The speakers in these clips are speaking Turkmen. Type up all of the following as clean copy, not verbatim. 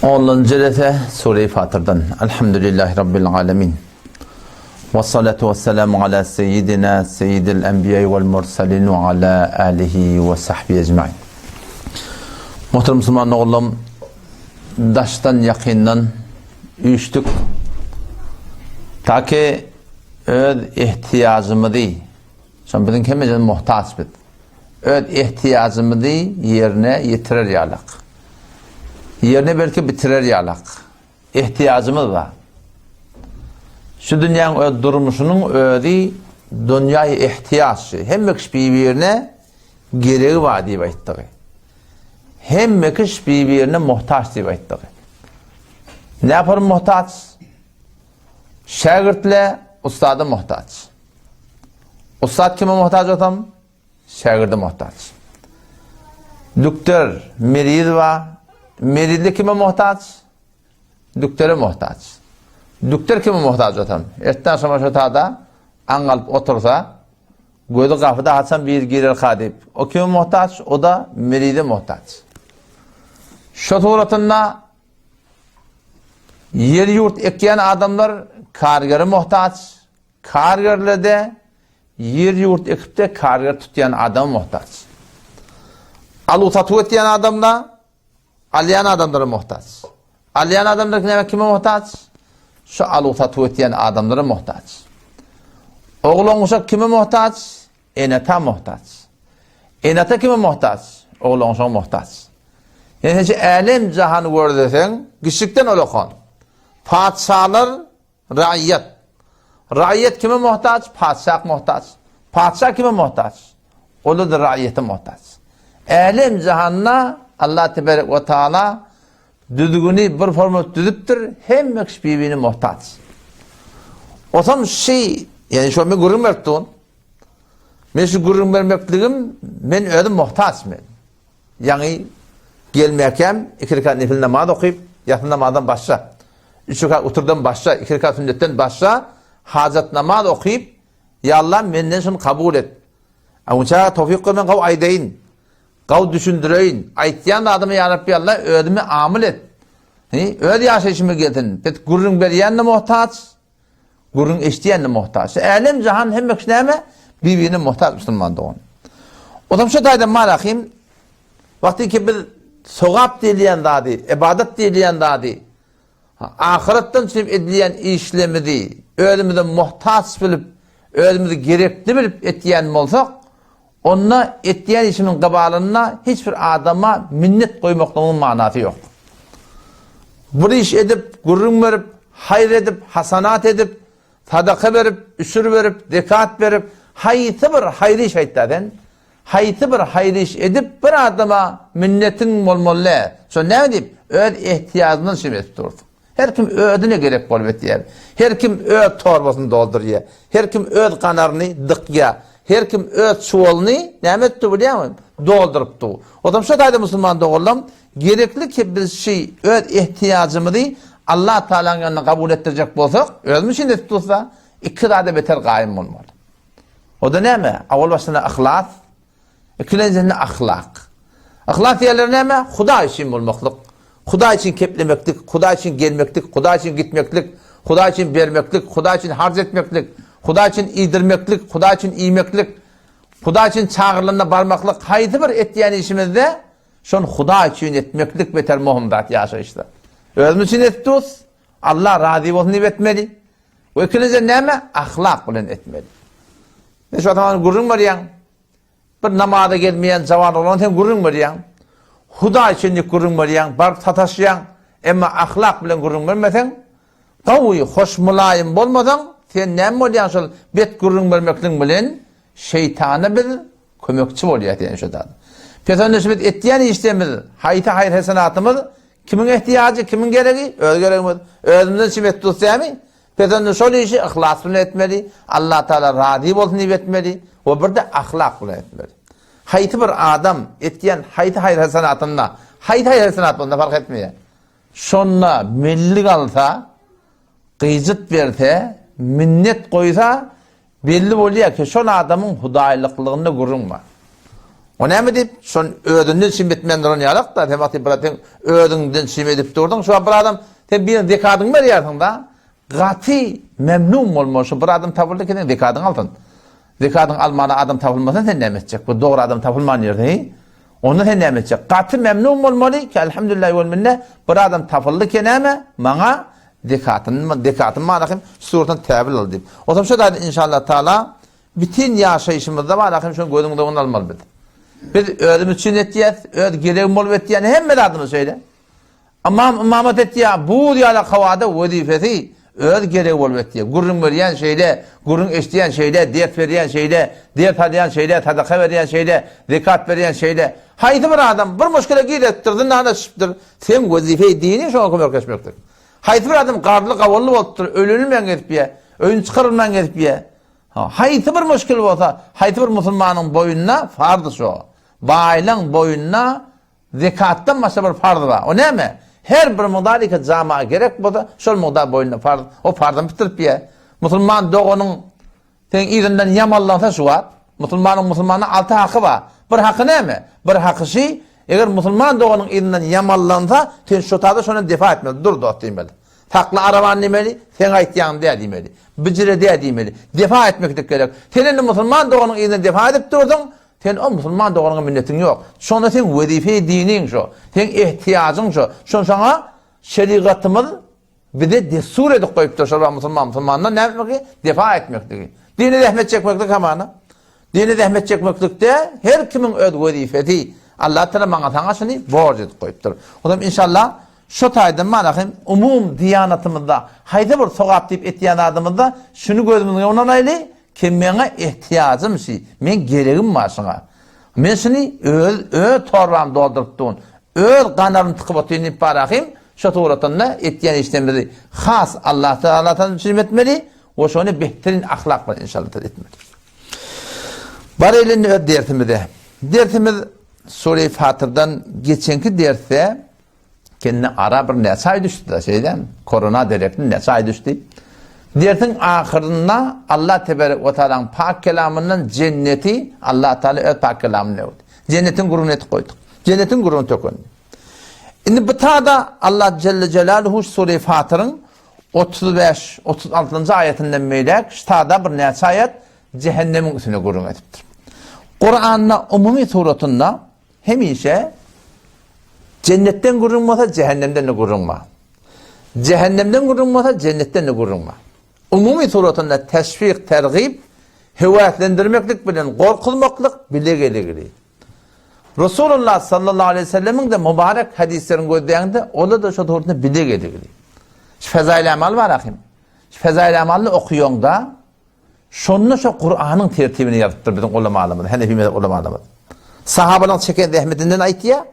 Onuncu rese Sure-i Fatır'dan. Elhamdülillahi Rabbil alemin. Ve salatu ve selamu ala seyyidina seyyidil enbiya vel mursalin ve ala alihi ve sahbihi ecmain. Muhterem Müslüman oğlum, daşdan yakından üýşdük. Ta ki öz ihtiyacımyzy, şon biziň hemmejemiz muhtaç biz. Öz ihtiýajymyzy ýerine ýetirer ýalyk. Ýerine belki bitirer ýalyk. Ihtiýajymyz bar. Şu dünýäň öz durmuşynyň özi dünýäi ihtiýaç. Hemme kişi bir-birine geregi bar diýip aýtdygy. Hemme kişi bir-birine muhtaç diýip aýtdygy. Näpar muhtaç? Şägirtle ussada muhtaç. Ussat kime muhtaç bolsam, şägirde muhtaç. Dükter meriz bar, merizli kime muhtaç? Düktere muhtaç. Dükter kime muhtaç bolsam, ertden agşama şo tada aňňalyp otursa, gözi gapyda haçan biri girerka diýip, o kime muhtaç? O-da merize muhtaç. Şo suratynda ýer-ýurt ekýän adamlar kargere muhtaç, Kargerlerde ýer-ýurt ekip-de karger tutýan adama muhtaç. Aluw-satuw etýän adam-da alýan adamlara muhtaç. Alýan adamlar näme kime muhtaç? Şu aluw-satuw etýän adamlara muhtaç. Oglan-uşak kime muhtaç? Ene-ata muhtaç. Ene-ata kime muhtaç? Oglan-uşaga muhtaç. Ýani sen şu älem-jahany gördeseň, kiçjikden ulakan. Patyşalar Raýat. Raýat kime muhtaç? Patyşah muhtaç. Patyşah kime muhtaç? Ola-da raýata muhtaç. Älem jahanda Allah tebarek we taala düzgüni bir forma düzüpdir, hemme kişi bir-birine muhtaç. Osam şi, ýani şo men gürrüň berip durun. Men şu gürrüň bermekligim men özüm muhtaç men. Ýaňy gelmäkäm iki rekat nefil namaz okyp, ýasy namazdan başga, üç rekat uturdan başga, iki rekat sünnetden başga hajat namaz okyp, Ýa Allam menden şuny kabul et. Onça towfyk ber men gawy aýdaýyn, gawy düşündireýin. Aýtýan zadyma ýa Rabbi Alla özümi amyl et. Hi, öz ýaşaýşyma gelsin. Biz gürrüň berýänine muhtaç, Gürrüň eşidýänine muhtaç. Älem jahan hemme kişi näme? Bir-birine muhtaç musulman dogan. Otam şu taýdan marahim wagty ki biz sogap diýilýän zady, ibadat diýilýän zady, ahyretden üçin edilýän işlerimizi özümize muhtaç bilip, özümizi gerekli bilip etýän bolsak, Onda etýän işimiň gybalynda hiç bir adama minnet goýmaklygyň manasy ýok. Bir iş edip, gürrüň berip, haýyr edip, hasanat edip, sadaka berip, üşür berip, zekat berip, haýsy bir haýyr iş aýtda sen, haýsy bir haýyr iş edip bir adama minnetiň bolmaly däl. Şo näme diýip, öz ehtiýajyňdan şem edip dursuň. Her kim özüne gerek bolup etýär. Her kim öz torbasyny doldurýar. Her kim öz ganaryny dykýar. Her kim öz çuwalyny näme etdi bilýäňmi? Doldurypdy. Ozam şo taýda musulman doganlarym, gerekli ki biz şi öz ehtiýajymyzy Allah Tagalaň ýanynda kabul etdirjek bolsak, özümiz üçin edip dursa, iki zada beter gaýym bolmaly. O-da näme? Awal başynda yhlas, Ikilenjisinde ahlak. Yhlas diýenleri näme? Hudaý üçin bolmaklyk. Hudaý üçin keplemeklik, Hudaý üçin gelmeklik, Hudaý üçin gitmeklik, Hudaý üçin bermeklik, Hudaý üçin harç etmeklik, Hudaý üçin iýdirmeklik, Hudaý üçin iýmeklik, Hudaý üçin çagyrylanda barmaklyk, haýsy bir etýän işimizde şony Hudaý üçin etmeklik beter möhüm zat ýaşaýyşda. Özümiz üçin edip durus, Allah razy bolsun diýip etmeli. We ikinjiden näme? Ahlak bilen etmeli. Men şu wagt gürrüň berýän. Bir namaza gelmeýän jawan oglan sen gürrüň berýäň. Hudaý üçin diýip gürrüň berýäň, baryp sataşýaň. Emma ahlak bilen gürrüň bermeseň, gowy, hoş, mylaýym bolmasaň, sen näme bolýaň şol bet gürrüň bermekligiň bilen şeýtana biz kömekçi bolýas diýen şu zat. Pes onda şu biz etýän işlerimiz, haýsy haýyr-hesenatymyz kimiň ehtiýajy, kimiň geregi? Öz geregimiz. Özümizden çim et dusýamy? Biz onda şol işi yhlas bilen etmeli, Allatagala razy bolsun diýip etmeli we bir-de ahlak bilen etmeli. Haýsy bir adam etýän haýsy haýyr-hasenatynda, haýsy haýyr-hasenat bolanda fark etmeýär. Şonda mellik alsa, gyjyt berse, minnet goýsa, belli bolýar ki, şol adamyň hudaýlyklygynda gürrüň bar. O näme diýip, şon özünden çim etmän duran ýalak-da, sen wagty bir sen özüňden çim edip durduň, şu bir adam sen biriniň zekadyňy berýärsiň-da, gaty memnun bolma, şu bir adam tapyldy ki, sen zekadyňy alsyn. Zekadyňy almana adam tapylmasa sen näme etjek? Bu dogry adam tapylman ýerde, heý? Onda sen näme etjek? Gaty memnun bolmaly ki, elhamdülillah we minne, bir adam tapyldy ki näme? Maňa zekatyny, zekatyny mana hem suratdan täbil al diýip. Otam şu da inşallah taala Bütin ýaşaýşymyzda bar ahym şony gözüň öňüne almaly biz. Biz özümiz üçin etýäs, öz geregim bolup etýän hemme zadymyz şeýle. Ymam ymamat etýär, buz ýaly howada wezipesi öz geregi bolup etýär. Gürrüň berýän şeýle, gürrüň eşidýän şeýle, ders berýän şeýle, ders alýan şeýle, sadaka berýän şeýle, zekat berýän şeýle. Haýsy bir adam bir muşkile giripdir, zyndana düşüpdir, seň wezipeý diniň şoňa kömekleşmekdir. Haýsy bir adam garly-gawunly bolupdyr, ölenilmän gezip ýa, öýüni çykarylman gezip ýa, Haýsy bir muşkil bolsa, haýsy bir musulmanyň boýnuna farz şo. Baýlaň boýnuna zekatdan başga bir farz bar. O näme? Her bir mugdar iki jama gerek bolsa, şol mugdar boýnuna farz. O farzyny bitirip ýa. Musulman doganyň seň yzyndan ýamallansa şu wagt, musulmanyň musulmana alty haky bar. Bir haky näme? Bir haky şi, eger musulman doganyň yzyndan ýamallansa, sen şo tada şondan defa etmeli. Dur dost diýmeli. Sakla arabany diýmeli, seň aýtýaň däl diýmeli. Bijire däl diýmeli. Defa etmeklik gerek. Sen indi musulman doganyň yzyndan defa edip durduň, sen o musulman doganyňa minnetiň ýok. Şonda seň wezipe-i diniň şo, seň ehtiýajyň şo. Şony saňa şerigatymyz bize dessur edip goýupdyr şol wagt musulman musulmandan näme etmekligi? Defa etmekligi. Dine zähmet çekmeklik hamana. Dine zähmet çekmeklikde her kimiň öz wezipesi. Allah Teala maňa saňa şuny borç edip goýupdyr. Onam inşallah Şo taýdan mana hem umum diýanatymyzda haýsy bir sogap diýip etýän zadymyzda şuny gözümiziň öňüne alaýly, ki meňe ehtiýajym şi, meň geregim bar şuňa. Men şuny öz öz torbamy dolduryp durun, öz ganarymy tykyp otyryn diýip barahym, şo suratynda etýän işlerimizi has Allah Tagala üçin etmeli we şony behterin ahlak bilen inşallah etmeli. Baraýly indi öz dersimize. Dersimiz Sure-i Fatyrdan geçenki dersde Kendine ara bir näçe aý düşdi-de, şeýdämi? Korona derekli näçe aý düşdi? Dersiň ahyrynda Allah teberek we taalaň pak kelamyndan jenneti Allah Taala öz pak kelamyny öwdi. Jennetiň gürrüňini etip goýduk. Jennetiň gürrüňi tökendi. Indi bu tada Allah Celle Celaluhu Sure-i Fatyryň 35, 36-njy aýatyndan beýläk şu tada bir näçe aýat cehennemiň üstüne gürrüň edipdir. Kuranda umumy suratynda Hemişe jennetden gürrüň bolsa, jähennemden-de gürrüň bar. Jähennemden gürrüň bolsa, jennetden-de gürrüň bar. Umumy suratynda teşwik, tergib, höweslendirmeklik bilen gorkuzmaklyk bile geligili. Resulullah sallallahu aleyhi ve sellemiň de mübarek hadislerini gözleýäňde, olar da şo suratynda bile geligili. Şu fezail amal bar ahim. Şu fezail amalny okuýaňda, Şonda şo Kuranyň tertibini ýazypdyr biziň ulamalarymyz, Hanefi mezhep ulamalarymyz. Sahabalaryň çeken zähmetinden aýtýar.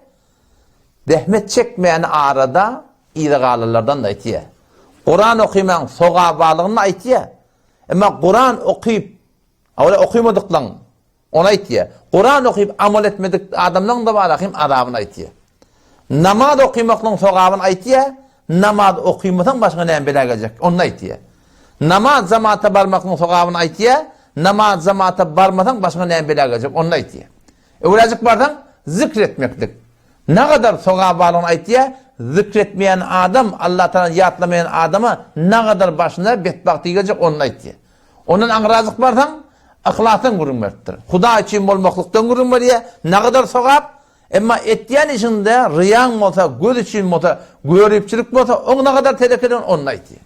Zähmet çekmeýän arada yza galanlardan da aýtýar. Kuran okymaň sogabalygyny aýtýar. Emma Kuran okyp, awala okymadyklaň Ony aýtýar. Kuran okyp amal etmedik adamlaryň-da bar ahim azabyny aýtýar. Namaz okymaklygyň sogabyny aýtýar, namaz okymasaň başyňa näme bela geljek, ony aýtýar. Namaz jamaata barmaklygyň sogabyny aýtýar, namaz jamaata barmasaň başyňa näme bela geljek, ony aýtýar. Öwräjik barsaň zikr etmeklik nagadar sogaby barlygyny aýtýar, zikr etmeýän adam, Allah Tagalany ýatlamaýan adama nagadar başyna betbagtlyk geljek, ony aýtýar. Ondan aňrazyk barsaň, yhlasdan gürrüň beripdir. Hudaý üçin bolmaklykdan gürrüň berýär, nagadar sogap, emma etýän işiňde ryýaň bolsa, göz üçin bolsa, göripçilik bolsa, oň nagadar telekeligini onda aýtýar.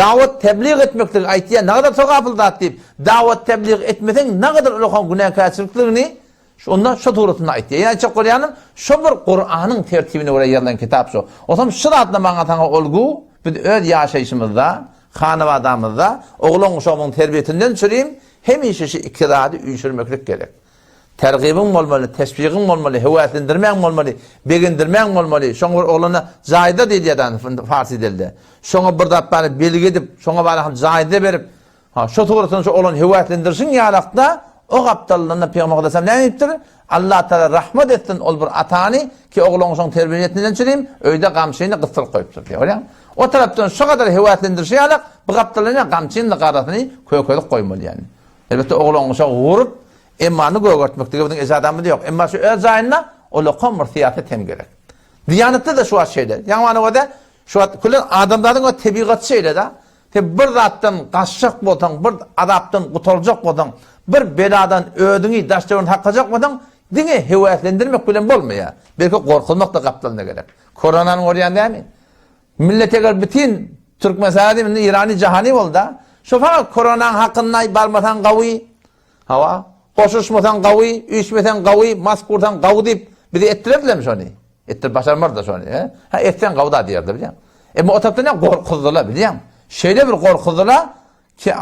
Dawat teblig etmekligi aýtýar, nagadar sogaply zat diýip, dawat teblig etmeseň nagadar ulakan günäkärçilikligini Onda şo suratynda aýtýar. Ýene aýtjak bolýanym, şo bir Kuranyň tertibine görä ýazylan kitap şo. Otam şu zatla maňa saňa olgu, biz öz ýaşaýşymyzda, hanabadamyzda, oglan-uşagymyň terbiýesinden çürim, hemişe şu iki zady üýşürmeklik gerek. Tergibiň bolmaly, teşwigiň bolmaly, höweslendirmäň bolmaly, begendirmäň bolmaly. Şoňa bir oglana jaýda diýilýär farsy dilde. Şoňa bir zat bary belgi edip, şoňa bary jaýda berip, Ha, şo suratynda şo oglan höwäslendirişiň ýalakda o gapdalynda Pygamber Aleyhisselam näme diýipdir? Allah Taala rahmet etsin ol bir atany ki oglan şoň terbiýesinden çürim öýde gamçyny gysdyryp goýupdyr diýýär. Görýäňmi? O tarapdan şo gadar höwäslendirişi ýalak bu gapdalynda gamçyny garasyny kökezip goýmaly ýani. Elbetde oglan şo gurup. Emmany gögertmeklige biziň ejazamyz ýok. Emma şu öz jaýynda ulakam bir syýasat hem gerek. Diýanetde-de şu wagt şeýle. Ýaňy mana görä, şu wagt külen adamzadyň öz tebigaty şeýle-de. Sen bir zatdan gaçjak bolsaň, bir azapdan gutaljak bolsaň, bir beladan özüňi, daş-töweregiňi saklajak bolsaň, diňe höweslendirmek bilen bolmaýar. Belki gorkuzmak-da gapdalynda gerek. Koronany görýän dälmi? Millet eger bütin Türkmenistan diýip indi Irany jahany bolda. Şo fakat koronaň hakynda barmasaň gawy. Hawa. Goşuşmasaň gawy, üýşmeseň gawy, mask ursaň gawy diýip bizi etdirerdilermi şony? Etdirip başarmardylar şony. He? Ha etseň gawy da diýerdiler bilýäň. Emma o tarapdan näme gorkuzdylar bilýäň. Şeýle bir gorkuzdylar Ki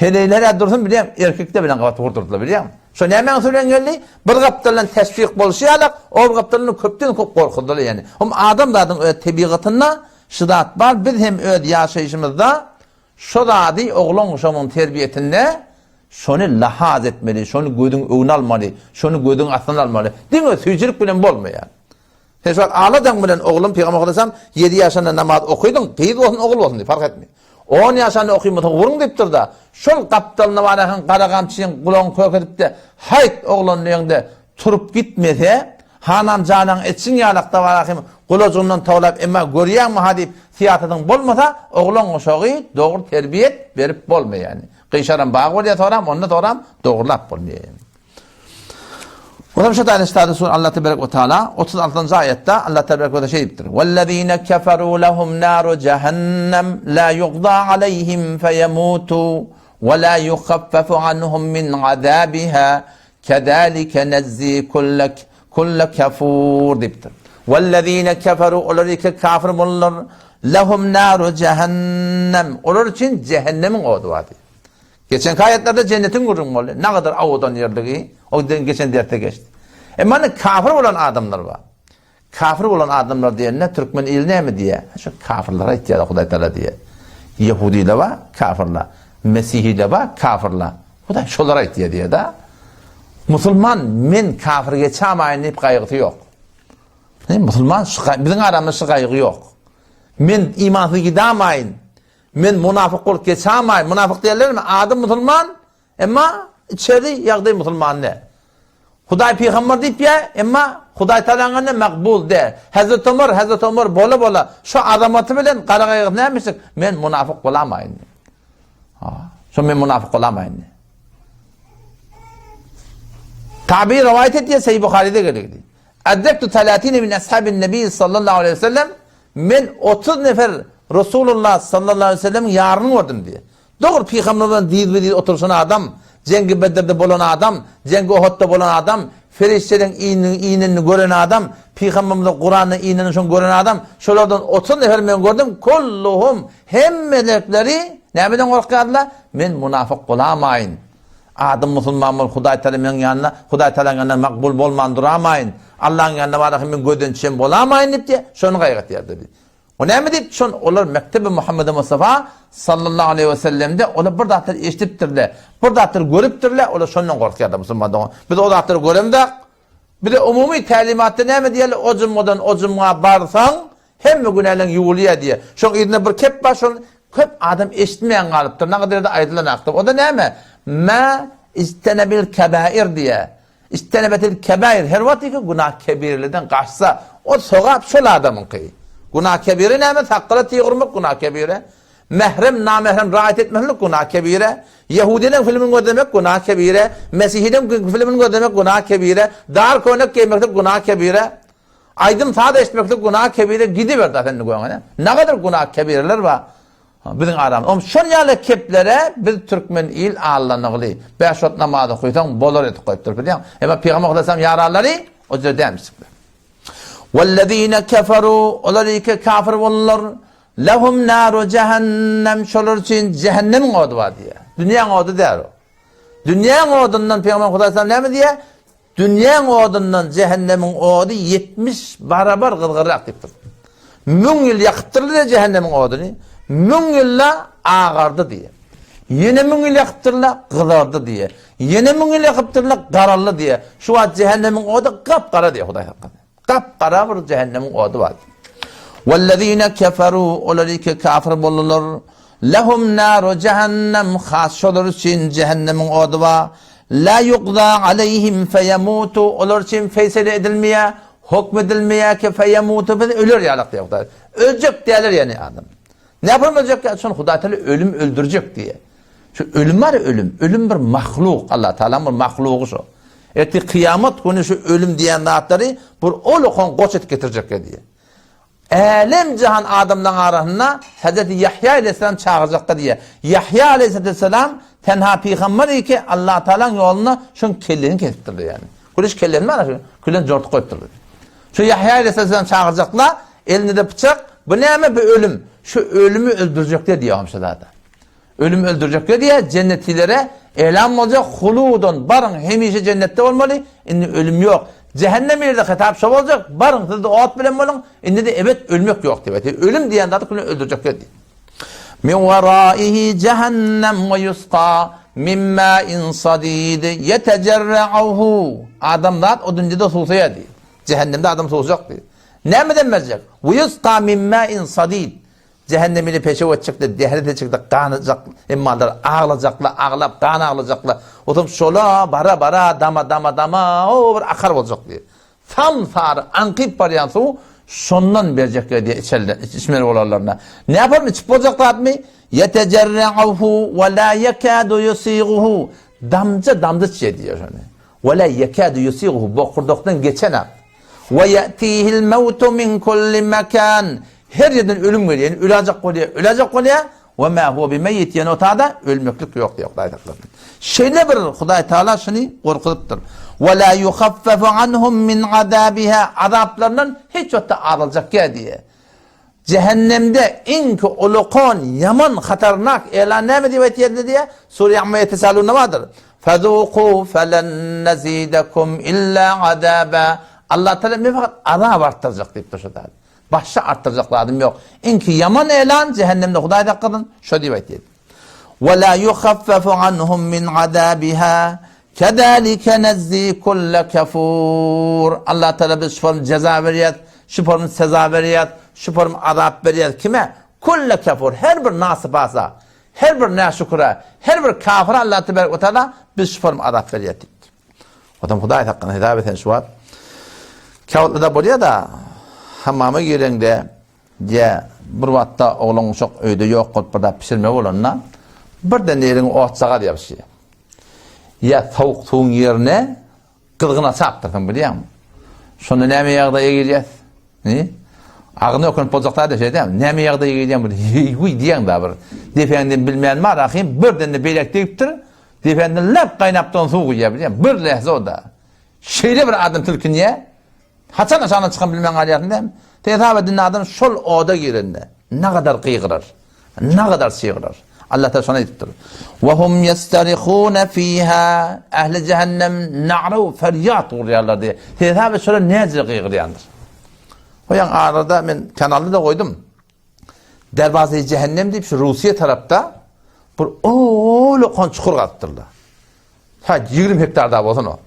heleýler-ä dursun bilýäň, erkekler bilen gabat gurdurdylar bilýäň. Şo nämäň bilen geldi? Bir gapdaldan teşwik bolşy ýalak, o bir gapdaldan köpden köp gorkuzdylar ýani. Hum adamzadyň öz tebigatynda şu zat bar, biz hem öz ýaşaýşymyzda şo zady oglan-uşagyň terbiýesinde şony lahaz etmeli, şony gözüň öňüne almaly, şony gözüň astyna almaly. Diňe süýjülik bilen bolmaýar. Sen şu wagt aladaň bilen oglum Pygamber Aleyhisselam 7 ýaşynda namaz okydyň, gyz bolsun, ogul bolsun diýip, fark etmeýär. 10 ýaşynda okymasa uruň diýipdir-de, şol gapdalyna bararkaň gara gamçyň gulagyny kökedip-de, haýt oglan diýeňde turup gitmese, hanam janaň etşiň ýalakda bararkaň gulajygyndan towlap, emma görýäňmi ha diýip syýasatyň bolmasa, oglan guşagy dogry terbiýet berip bolmaýar. Gyşaran bag bolýar soram, onda soram dogrulap bolmaýar. Olam şu taýda ştada sur Allah tebarek we taala 36-njy aýatda Allah tebarek we taala şeý diýipdir. Wellezine keferu lehum naru cehennem la yugza aleyhim feyemutu we la yukhaffafu anhum min azabiha kezalike nezzi kulle kulle kafur diýipdir. Wellezine keferu olar ki kafir boldular lehum naru cehennem olar üçin cehennemiň ody bar diýip. Geçenki aýatlarda jennetiň gürrüňi boldy. Nagadyr owadan ýerligi, o geçen dersde geçdi. Emma indi kafir bolan adamlar bar. Kafir bolan adamlar diýende türkmen ili näme diýýär? Şu kafirlere aýtýar Hudaý Taala diýýär. Ýehudiler bar, kafirler. Mesihiler bar, kafirler. Hudaý şolara aýtýar diýýär-de. Musulman men kafir geçämaýyn diýip gaýgysy ýok. Musulman şu biziň aramyzda şu gaýgy ýok. Men imansyz gidamaýyn. Men munafyk bolup geçamaýyn. Munafyk diýerlermi? Ady musulman, emma içeri ýagdaý musulman däl. Hudaý pygamber diýip ýa, emma Hudaý Tagalaň ýanynda makbul däl. Hazreti Omar, Hazreti Omar bola-bola şu azamaty bilen gara gaýgysy nämişik? Men munafyk bolamaýyn. Ha, şo men munafyk bolamaýyn. Tabi rowaýat etýär, Sahih Buharyda geldi. Adrektu talatine min ashabin nebi sallallahu aleyhi ve sellem Men 30 nefer Resulullah sallallahu aleyhi ve sellemiň ýaryny gördüm diýýär. Dogry pygamber bilen dyzbe-dyz oturyşan adam, Jeňgi Bedirde bolan adam, Jeňgi Uhudda bolan adam, ferişdeleriň inenini gören adam, pygamberimize Kuranda inenini şoň gören adam, şolardan 30 nefer men gördüm, kulluhum hemmeleri nämeden gorkýardylar? Men munafyk bolamaýyn. Adym musulman bolup Hudaý Taala meň ýanynda, Hudaý Taalaň ýanynda makbul bolman duramaýyn. Allaň ýanynda baraka men gözden düşen bolamaýyn diýip diýýär, şony gaýgy etýärdi diýip. O näme diýip, şon olar mektebi Muhammedi Mustafa sallallahu aleyhi ve sellemde olar bir zatlar eşidipdirler, bir zatlar görüpdirler, olar şondan gorkýarlar musulman dogan. Biz o zatlary göremzok. Bize umumy tälimatda näme diýýärler? O jumgadan o jumga barsaň, Hemme günäleň ýuwulýar diýýär. Şoň yzynda bir kep bar, şol köp adam eşitmeýän galypdyr. Nagadyr ýerde aýdylanakdyr. O-da näme? Mä ijtenebil kebair diýýär. Ijtenebetil kebair her wagt diýki günah kebirlerden gaçsa, o sogap şol adamyňky. Günah kebire näme? Sakgala tyg urmak günah kebire. Mährem, namährem raýat etmeklik günah kebire. Ýehudileň filmini gözlemek günah kebire. Mesihileň filmini gözlemek günah kebire. Dar köýnek geýmeklik günah kebire. Aýdym saz eşitmeklik günah kebire gidiber da sen göňe. Nagadyr günah kebireler bar biziň aramyzda. Om şol ýaly keplere biz türkmen il allanygly. Bäş wagt namaz okysaň bolar edip goýupdyr bilýäň. Emma Pygamber aleyhisselam ýaranlary o ýerde dämişdikler. Wellezine keferu olar ki kafir boldular. Lehum naru cehennem şolar üçin cehennemiň ody bar diýýär. Dünýäň ody däl o. Dünýäň odundan Pygamber Hudaý näme diýýär? Dünýäň odundan jähennemiň ody 70 barabar gyzgynrak diýipdir. Müň ýyl ýakypdyrlar jähennemiň oduny, müň ýylda agardy diýýär. Ýene müň ýyl ýakypdyrlar, gyzardy diýýär. Ýene müň ýyl ýakypdyrlar, garaldy diýýär. Şu wagt jähennemiň ody gap-gara diýýär Hudaý hakynda. Gap-gara bir jähennemiň ody bar. Wellezine keferu, olar ki kafir boldular. Lehum naru cehennem, has şolar üçin cehennemiň ody bar. La yugza aleýhim feýemutu, olar üçin feýsele edilmeýär, hokm edilmeýär ki feýemutu biz öler ýalak diýýär Hudaý. Öljek däler ýani adam. Näme öljek ýa şon Hudaý Teala ölüm öldürjek diýýär. Şu ölüm bar ölüm. Ölüm bir mahluk. Allah Teala bir mahlugy şo. Ertir kyýamat güni şu ölüm diýen zatlary bir ulukan goç edip getirjek diýýär. Älem-jahan adamlaryň arasynda Hezreti Ýahýa aleýhissalam çagyrjakdyr diýýär. Ýahýa aleýhissalam tenha pygamber ki Allatagalaň ýolunda şoň kellesini kesipdirler ýagny. Güleş kellesini bar şu külen jortup goýupdyrlar. Şu Ýahýa aleýhissalam çagyrjaklar, elinde-de pyçak, bu näme bu ölüm. Şu ölümi öldürjekler diýýär hamşazada. Ölüm öldürjekler diýýär, jennetilere elan boljak, huludan baryň, hemişe jennetde bolmaly, indi ölüm ýok. Jähennem ýerde hitap şo boljak, baryň siz-de ot bilen boluň, indi-de ebet ölmek ýok diýip aýtýar. Ölüm diýen zady küle öldürjekler diýýär. Min waraihi jähennem we ýusqa min ma'in sadid ýetejerra'uhu. Adamzat o dünýede suwsaýar diýýär. Jähennemde adam suwsajak diýýär. Nämeden berjek? We ýusqa min ma'in sadid. Jähennemini peşew etjekler, dehliz etjekler, ganajak, emmalar aglajaklar, aglap, gan aglajaklar. Otam şola bara-bara, dama-dama-dama, o bir akar boljak diýýär. Sam-sary aňkyp barýan suw şondan berjekler diýýär içerler, içmeli bolanlaryna. Näparymy içip boljak zatmy? Ýetejerreuhu we la ýekadu ýusiguhu. Damja-damja içýär diýýär şony. We la ýekadu ýusiguhu bokurdakdan geçenak. We ýetihil mewtu min kulli mekan. Her ýerden ölüm gelýär. Ýani ölajak bolýar, ölajak bolýar. We ma huwa bimeýit ýene otada ölmeklik ýok diýýär Hudaý saklasyn. Şeýle bir Hudaý Taala şuny gorkuzypdyr. We la yuhaffafu anhum min azabiha azaplaryndan hiç wagtda azaljak ýa diýýär. Jähennemde iňki ulukan, ýaman, hatarnak elan näme diýip aýtýar diýýär? Sure Amma ýetesalunda bardyr. Fezuku felen nazidekum illa azaba. Allah Taala men fakat azap artdyrjak diýipdir şu zat. Başga artdyrjak zadym ýok. Iňki ýaman elan jähennemde Hudaý saklasyn şo diýip aýtýar. Ve la yuhaffafu anhum min azabiha kezalike nezzi kulle kafur. Allah Taala biz şu form jeza berýär, şu form seza berýär, şu form azap berýär. Kime? Kulle kafur. Her bir nasypasa, her bir näşüküre, her bir kafira Allah tebarek ve taala biz şu form azap berýär diýipdir. Adam Hudaý saklasyn hesap etsen şu wagt. Käwagtlarda bolýar-da, hammama gireňde Ýa bir wagtda oglan uşak öýde ýok bolup bir zat bişirmeli bolanda, birden eliňe otjagaz ýapyşýar. Ýa sowuk suwuň ýerine gyzgyn açapdyrsyň bilýäňmi? Şonda näme ýagdaýa gelýäs? Ni? Agzyny ökünip boljak zat şeý däl. Näme ýagdaýa gelýäň bir heý-wiý diýýäň da bir. Depäňden bilmän bar ahym birden-de beýläk degipdir. Depäňden lap gaýnap duran suw guýýar bilýäňmi? Bir lähze o-da. Şeýle bir adam tilkinýär. Haçan aşagyna çykan bilmän galýarsyň dämi? Sen hesap et indi adam şol oda girende nagadar gygyrar, nagadar çygyrar. Allah Taala şony aýdypdyr. Wa hum ýestarihuna fiha ähli jähennem nara we ferýat urýarlar diýip. Sen hesap et şolar näce gygyrýandyr. Oýaň arada men kanalda da goýdum. Derwazeýi jähennem diýip şu Russiýa tarapda bir ullakan çukur gazypdyrlar. Hä, 20 hektar da bolsun o.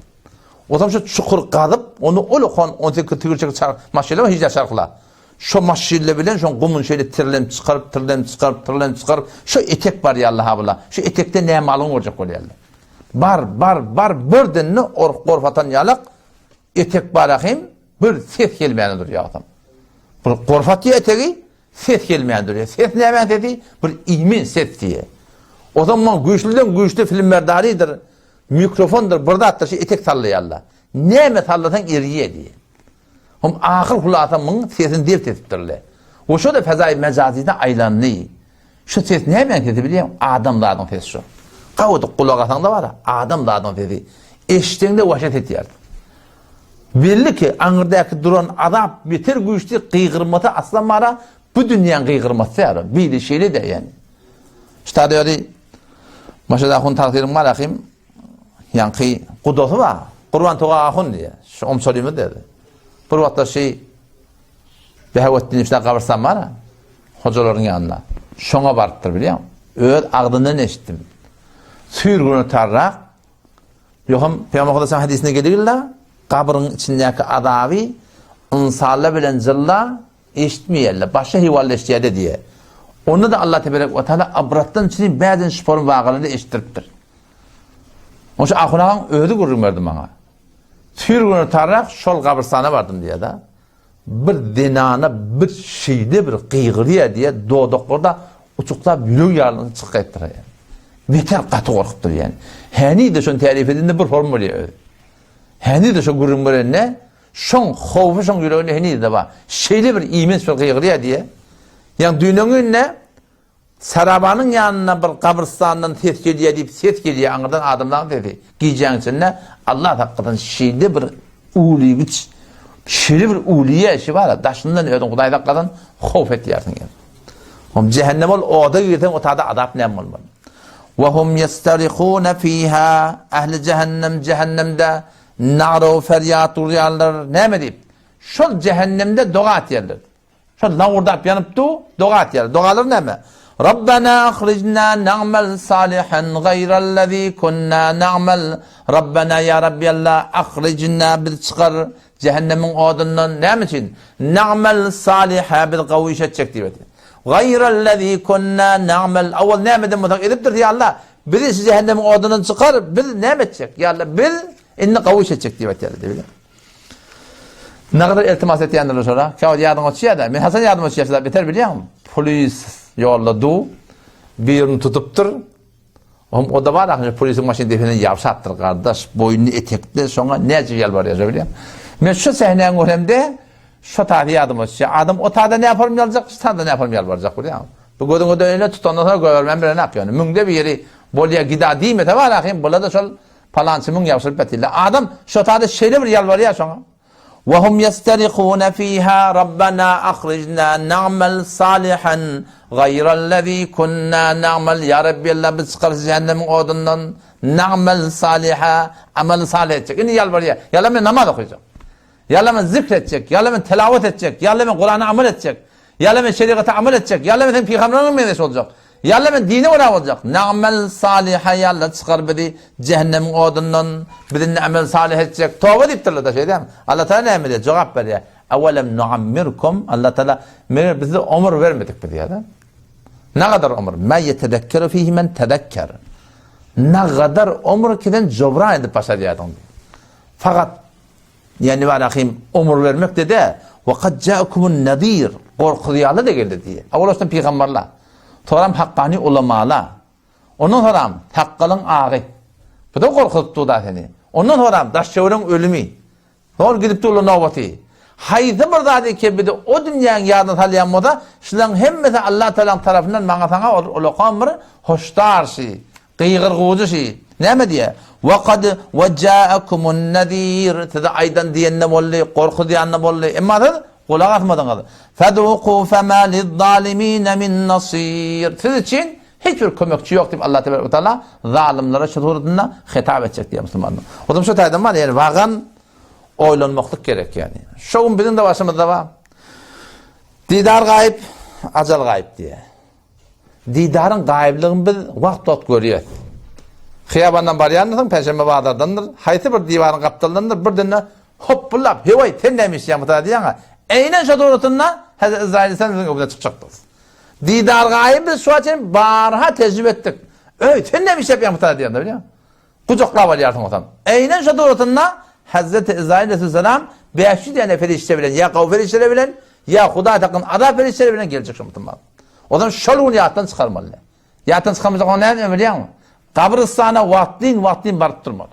Otam şu çukur gazyp, onu ullakan 18 tigirçek çar maşynlar hiç çarhla. Şo maşynlar bilen şoň gumuny şeýle tirlenip çykaryp, tirlenip çykaryp, tirlenip çykaryp, şu etek bar ýaly ha bula. Şu etekde näme alyň görjek bolýarlar. Bar, bar, bar birden ork gorp atan ýalak etek bar ahim bir ses gelmäne durýar adam. Bir gorp atýar etegi, Ses gelmän durýar. Ses nämäň sesi? Bir iýmin ses diýýär. O zaman güýçlüden güýçli filmberdarydyr, mikrofondyr, bir zatdyr şu etek sallaýarlar. Näme sallasaň erýär diýýär. Hom ahyr hulasa muň sesini zebt edipdirler. We şo-da fezaýy mejazyda aýlandy. Şu ses nämäň sesi bilýäňmi? Adamzadyň sesi şu. Gawudyk gulak asaňda bar, adamzadyň sesi. Eşitseňde wahşet etýärsiň. Belli ki, aňyrdaky duran azap beter güýçli gygyrmasy aslan bara bu dünýäň gygyrmasy ýaly. Bili şeýle-de ýani. Ştada özi Maşat ahun tagsyryň bar ahym ýaňky gudasy bar. Gurban Toga ahun diýýär. Şu omçalymyz dedi. Bir wagtlar şi Behawetdin işte gabyrsan bar. Hojalaryň ýanyna. Şoňa barypdyr bilýäň. Öz agzyndan eşitdim. Süýrgüne tarrak Ýogsam Pygamber Hudaýyň hadysynda gelýär, gabryň içindäki azaby ynsanlar bilen jynlar eşitmeýärler, başga heýwanlar eşidýärler diýýär. Onda-da Allah teberek we taala ybratdan üçin bäzin şypaly wakalary eşitdiripdir. Onuň şu ahun agaň özi gürrüň berdi maňa. Süýr günortanrak şol gabrystana bardym diýýär-de. Bir zenana bir şeýle bir gygyrýar diýýär, dodaklary-da uçuklap ýüregi ýarylyp çykyp gaýtdyr. Beter gaty gorkupdyr diýýär. Häni-de şony tärifi edende bir form bolýar özi. Häni-de şo gürrüň berende şoň howfy şoň ýüreginde heniz-de bar. Şeýle bir iýmenç bir gygyrýar diýýär. Ýa düýnüň Sarabanyň ýanynda bir gabrystandan ses gelýär diýip ses gelýär aňyrdan adamlaryň sesi gijäň içinde Allah saklasyn şeýle bir ulygyç şeýle bir ulyýa işi bar daşyndan özüň Hudaý saklasyn howf etýärsiň ýa. Hom cehennem ol oda girseň o tada azap näme bolmaly. Wa hum yastarihuna fiha ähli cehennem cehennemde nara ferýat urýarlar näme diýip şol cehennemde doga etýärler. Şol lawurdap ýanyp dur, doga etýär. Dogalary näme? Rabbena ahrijna na'mal salihan gaýrallazi kunna na'mal. Rabbena ýa Rabbi Allah ahrijna biz çykar jehennemiň odundan. Näme üçin? Na'mal saliha biz gowy iş etjek diýip aýtýar. Gaýrallazi kunna na'mal. Awal näme eden bolsak edipdiris ýa Allah. Bizi şu jehennemiň odundan çykar, biz näme etjek? Ýa Allah biz indi gowy iş etjek diýip aýtýar. Nagadar iltimas etýändirler şola. Käwagt ýadyňa düşýär-de. Men haçan ýadyma düşýär şular beter bilýäňmi? Polis ýolda du, birini tutupdyr. Ohm o-da bar ahyryn polisiň maşyny depesinden ýabşapdyr gardaş, boýnuny etekde şoňa näçe ýalbarýar şo bilýäňmi? Men şu sähnäni göremde şo taýda ýadyma düşýär. Adam o taýda näparyp ýaljak, şu taýda näparyp ýalbarjak bilýäňmi? Bu gözüňe dönende tutandan soň goýbermän bilenok ýöne. Müňde biri bolýar gida diýmese bar ahyryn bular-da şol Palançy müň ýabşyryp ýatyrlar. Adam şo taýda şeýle bir ýalbarýar şoňa. Wa hum ýesterihune fiha Rabbena ahrijna na'mal salihan gaýrallazi kunna na'mal Ýa Rabbi Allah bizi çykar şu jähennemiň odundan na'mal saliha amaly salyh etjek. Indi ýalbarýar. Ýa Allah men namaz okajak. Ýa Allah men zikr etjek. Ýa Allah men telawat etjek. Ýa Allah men Kurana amal etjek. Ýa Allah men şerigata amal etjek. Ýa Allah men seň pygamberleriňe meňzeş boljak. Ýa Allah men dine görä boljak. Na'mel saliha ýa Allah çykar bizi jehennemiň odundan. Biz indi amel salih etjek. Toba diýipdirler-de şeýdämi? Allah Taala näme diýýär? Jogap berýär. Awelem nuammirkum Allah Taala meger bize ömür bermedik biz diýýär. Nagadar ömür. Ma yetezekkeru fihi men tezekker. Nagadar ömür ki sen jobran edip başarýardyň. Fakat Ýa Rahym ömür bermek dede, we kad ja'akumun nazir, gorkuzýarlar-da geldi diýýär. Owal başdan pygamberler, soňram hakkany ulamalar, ondan soňram sakgalyň agy. Bu-da gorkuzyp dur-da seni. Ondan soňram daş-töweregiň ölümi. Zor gidip durlar nobaty. Haýsy bir zady ki bizi o dünýäň ýadyna salýan bolsa, şularyň hemmesi Allah Tagalaň tarapyndan maňa saňa ulakan bir hoşdar şi. Gygyrgujy şi. Näme diýýär? Wa kad we ja'akumun nazir. Size aýdan diýende boldy, gorkuzýanda boldy. Emma siz gulak asmadyňyz. Fezuku fema liz-zalimine min nasir. Siz üçin hiç bir kömekçi ýok diýip Allah tebaraka we taala zalymlara şu suratynda hitap etjek diýýär musulmanlar. O zaman şu taýdan bar, ýani wagan oýlanmaklyk gerek ýani. Şu gün biziň de başymyzda bar. Didar gaýyp, ajal gaýyp diýýär. Didaryň gaýyplygyny biz wagt-wagt görýäs. Hyýabandan barýandysyň, penşenbe bazardandyr, haýsy bir diwaryň gapdalyndandyr, birden-de hopbullap, Hewaý, sen näme işleýäň bu taýda diýýäň-ä. Eýnen şo suratynda Hezreti Yzraýyl aleyhisselam biziň öňümizden çykjakdyr. Didar gaýyby biz şu wagta çenli barha tejribe etdik. Öý, sen näme işläp ýaň bu taýda diýende, bilýäňmi? Gujaklap alýarsyň otam. Eýnen şo suratynda Hezreti Yzraýyl aleyhisselam 500 däne perişde bilen, ýa gawy perişdeler bilen, ýa Hudaý tarapyndan azap perişdeleri bilen geljek şo musulman. O zaman şol gün ýatdan çykarmaly. Ýatdan çykarmajak oňa näme bilýäňmi? Gabrystana wagtlyn-wagtlyn baryp durmaly.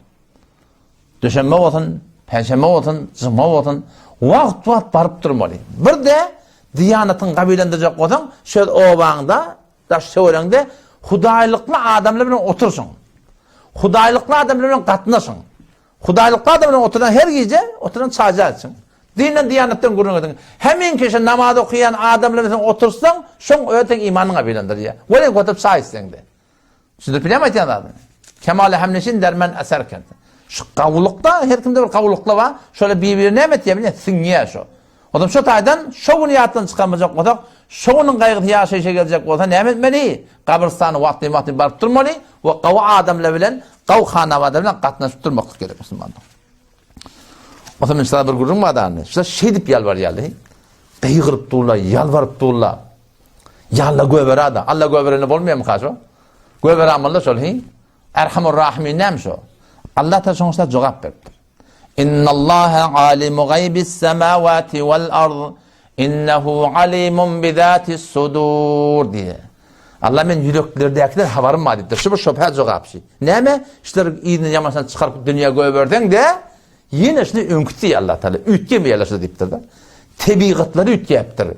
Düşenbe bolsun, penşenbe bolsun, juma bolsun, wagt-wagt baryp durmaly. Bir-de diýanatyň gabylandyjak bolsaň, şol obaňda, daş-töweregiňde hudaýlykly adamlar bilen oturşyň. Hudaýlykly adamlar bilen gatnaşyň. Hudaýlykly adam bilen oturan her gije oturan çaý içiň. Dinden diýanatdan gürrüň ediň. Heminki şu namaz okaýan adamlar bilen otursaň, şoň özi seň imanyňa bilendirýär. Welin oturyp çaý içseň-de. Düşündirip bilýärmi aýtýan zadymy? Kemale hemneşin dermen eser kent. Şu gawulykda her kimde bir gawulykla bar. Şolar bir-birine näme etýär bilýän? Siňýär şo. Ondan şo taýdan şo güni ýatdan çykarmajak bolsak, şo günüň gaýgysy ýaşaýşa geljek bolsa näme etmeli? Gabrystana wagtly-wagtly baryp durmaly we gawy adamlar bilen, gawy hanabada bilen gatnaşyp durmaklyk gerek musulmanlar. Onsoň men size bir gürrüň bar dany. Şular şeýdip ýalbarýarlar. Gygyryp durlar, ýalbaryp durlar. Ýa Alla göbera-da. Alla göberende bolmaýarmyka şo? Göbera amalla şol, hi? Erhamur Rahimin näme şo? Allah Taala şoňa jogap beripdir. Innallaha alimu gaýbis semawati wal ard innehu alimun bi zatis sudur diýe. Allah men ýüreklerdäkiler habarym bar diýipdir. Şu bir şöbhä jogap şu. Näme? Şular yzyny ýamaşdan çykaryp dünýä goýberseň-de, ýene şuny öňküsi diýýär Allah Taala. Üýtgemeýär şu diýipdir-de. Tebigatlary üýtgäpdir.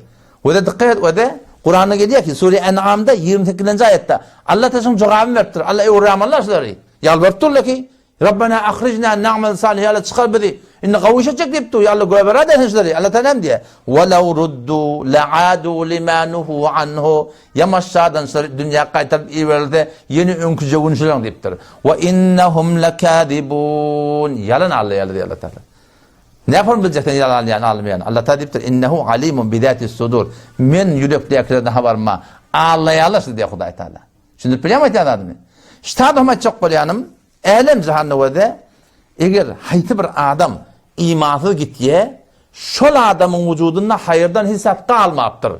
Wede dikkat et, wede Kuranda gelýär ki, Sure En'amda 28-nji aýatda Allah Taala şuň jogabyny beripdir. Allah öwrýär şulary. Ýalbaryp durlar ki, Rabbena ahrijna na'mal salihan, Alla çykar bizi. Indi gowy iş etjek diýip dur. Alla goýberer dersin şulary. Alla Taala näme diýýär? Walaw ruddu la'adu lima nuhu anhu. Ýamaşjadan şulary dünýä gaýtaryp iberilse, ýene öňküje gün şularyň diýipdir. Wa innahum lakazibun. Ýalan alýarlar diýýär Alla Taala. Näme biljek sen ýalan alýan, almaýan? Alla Taala diýipdir, Innehu alimun bi zati sudur. Men ýürekdäkilerden habarym bar. Aldaýarlar sizi diýýär Hudaý Taala. Düşündirip bilýärmi aýtýan zadymy? Ştada aýtjak bolýanym, älem jahanda wede eger haýsy bir adam imansyz gitýä, şol adamyň wujudynda haýyrdan hiç zat galmapdyr.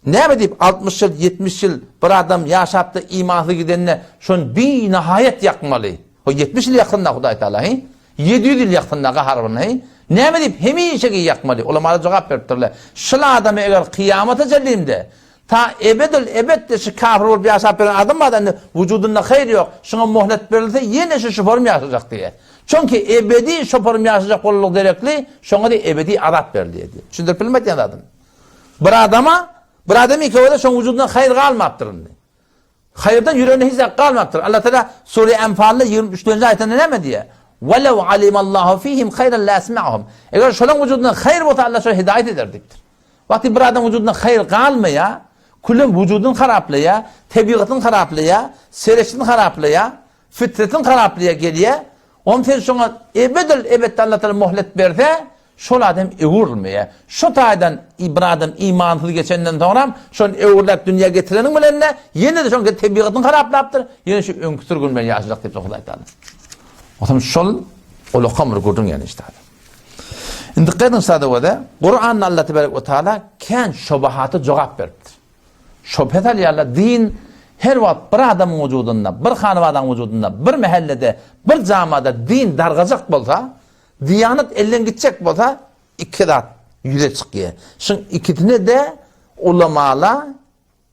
Näme diýip 60 ýyl, 70 ýyl bir adam ýaşapda imansyz gidende şony binahaýat ýakmaly. O 70 ýyl ýaksyn-da Hudaý Taala, he? 700 ýyl ýaksyn-da gaharyny, he? Näme diýip hemişe ýakmaly? Ulamalar jogap beripdirler. Şul adamy eger kyýamata çenli Ta ebedül ebetde şu kafir bolup ýaşap ýören adam bar indi wujudynda haýyr ýok, şuňa mohlet berilse ýene şu şoporym ýaşajak diýýär. Çünki ebedi şoporym ýaşajak bolanlygy derekli şoňa diýip ebedi azap berilýär diýýär. Düşündirip bildim aýtýan zadymy? Bir adama bir adam ýeke bolsa şoň wujudynda haýyr galmapdyr indi. Haýyrdan ýüreginde hiç zat galmapdyr. Allah Taala Sure Enfalda 23-nji aýatynda näme diýýär? Welew alimallahu fihim haýran la asma'hum. Eger şolaň wujudynda haýyr bolsa Allah şolara hidaýat eder diýipdir. Wagty bir adam wujudynda haýyr galmaýar, külem wujudyny haraplaýar, tebigatyny haraplaýar, sereşini haraplaýar, fitretini haraplaýar gelýär. Onda sen şoňa ebedil ebetde Allah Taala mohlet berse, şol adam öwrülmeýär. Şu taýdan bir adam imansyz geçenden soňram şony öwrüläp dünýä getireniň bilen-de ýene-de şoň tebigatyny haraplapdyr, ýene şu öňki sürgün bilen ýaşajak diýip Hudaý Taala. Otam şol ulakam bir gürrüň ýene işte. Indi dikkat ediň sada göze, Kuranda Allah tebarek we taala kän şobahata jogap beripdir. Şobhe salýarlar, din her wagt bir adamyň wujudynda, bir hanabadaň wujudynda, bir mähellede, bir jamada din dargajak bolsa, diýanat elden gitjek bolsa, iki zat ýüze çykýar. Şuň ikisine-de ulamala,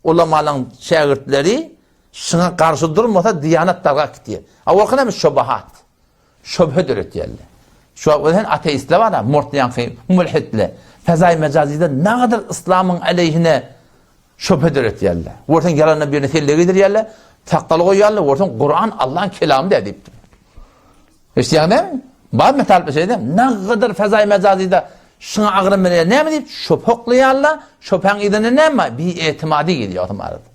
ulamalaň şägirtleri şuňa garşy durmasa diýanat dargap gitýär. A bolsa näme şobahat. Şöbhe döretýärler. Şu wagt sen ateistler bar, mort ýaňky mülhitler. Fezaý mejazyda nagadyr yslamyň aleýhine şöbhe döretýärler. Görseň ýalandan birine selle giydirýärler, sakgal goýýarlar, görseň Kuran Allahyň kelamy däl diýipdir. Eşidýäňmi? Bar metal bir şeyde nagadyr fezaý mejazyda şuňa agram berýär. Näme diýip şöbhe oklaýarlar, şöbhäň yzyna näme? Bi etimady gelýär o arada.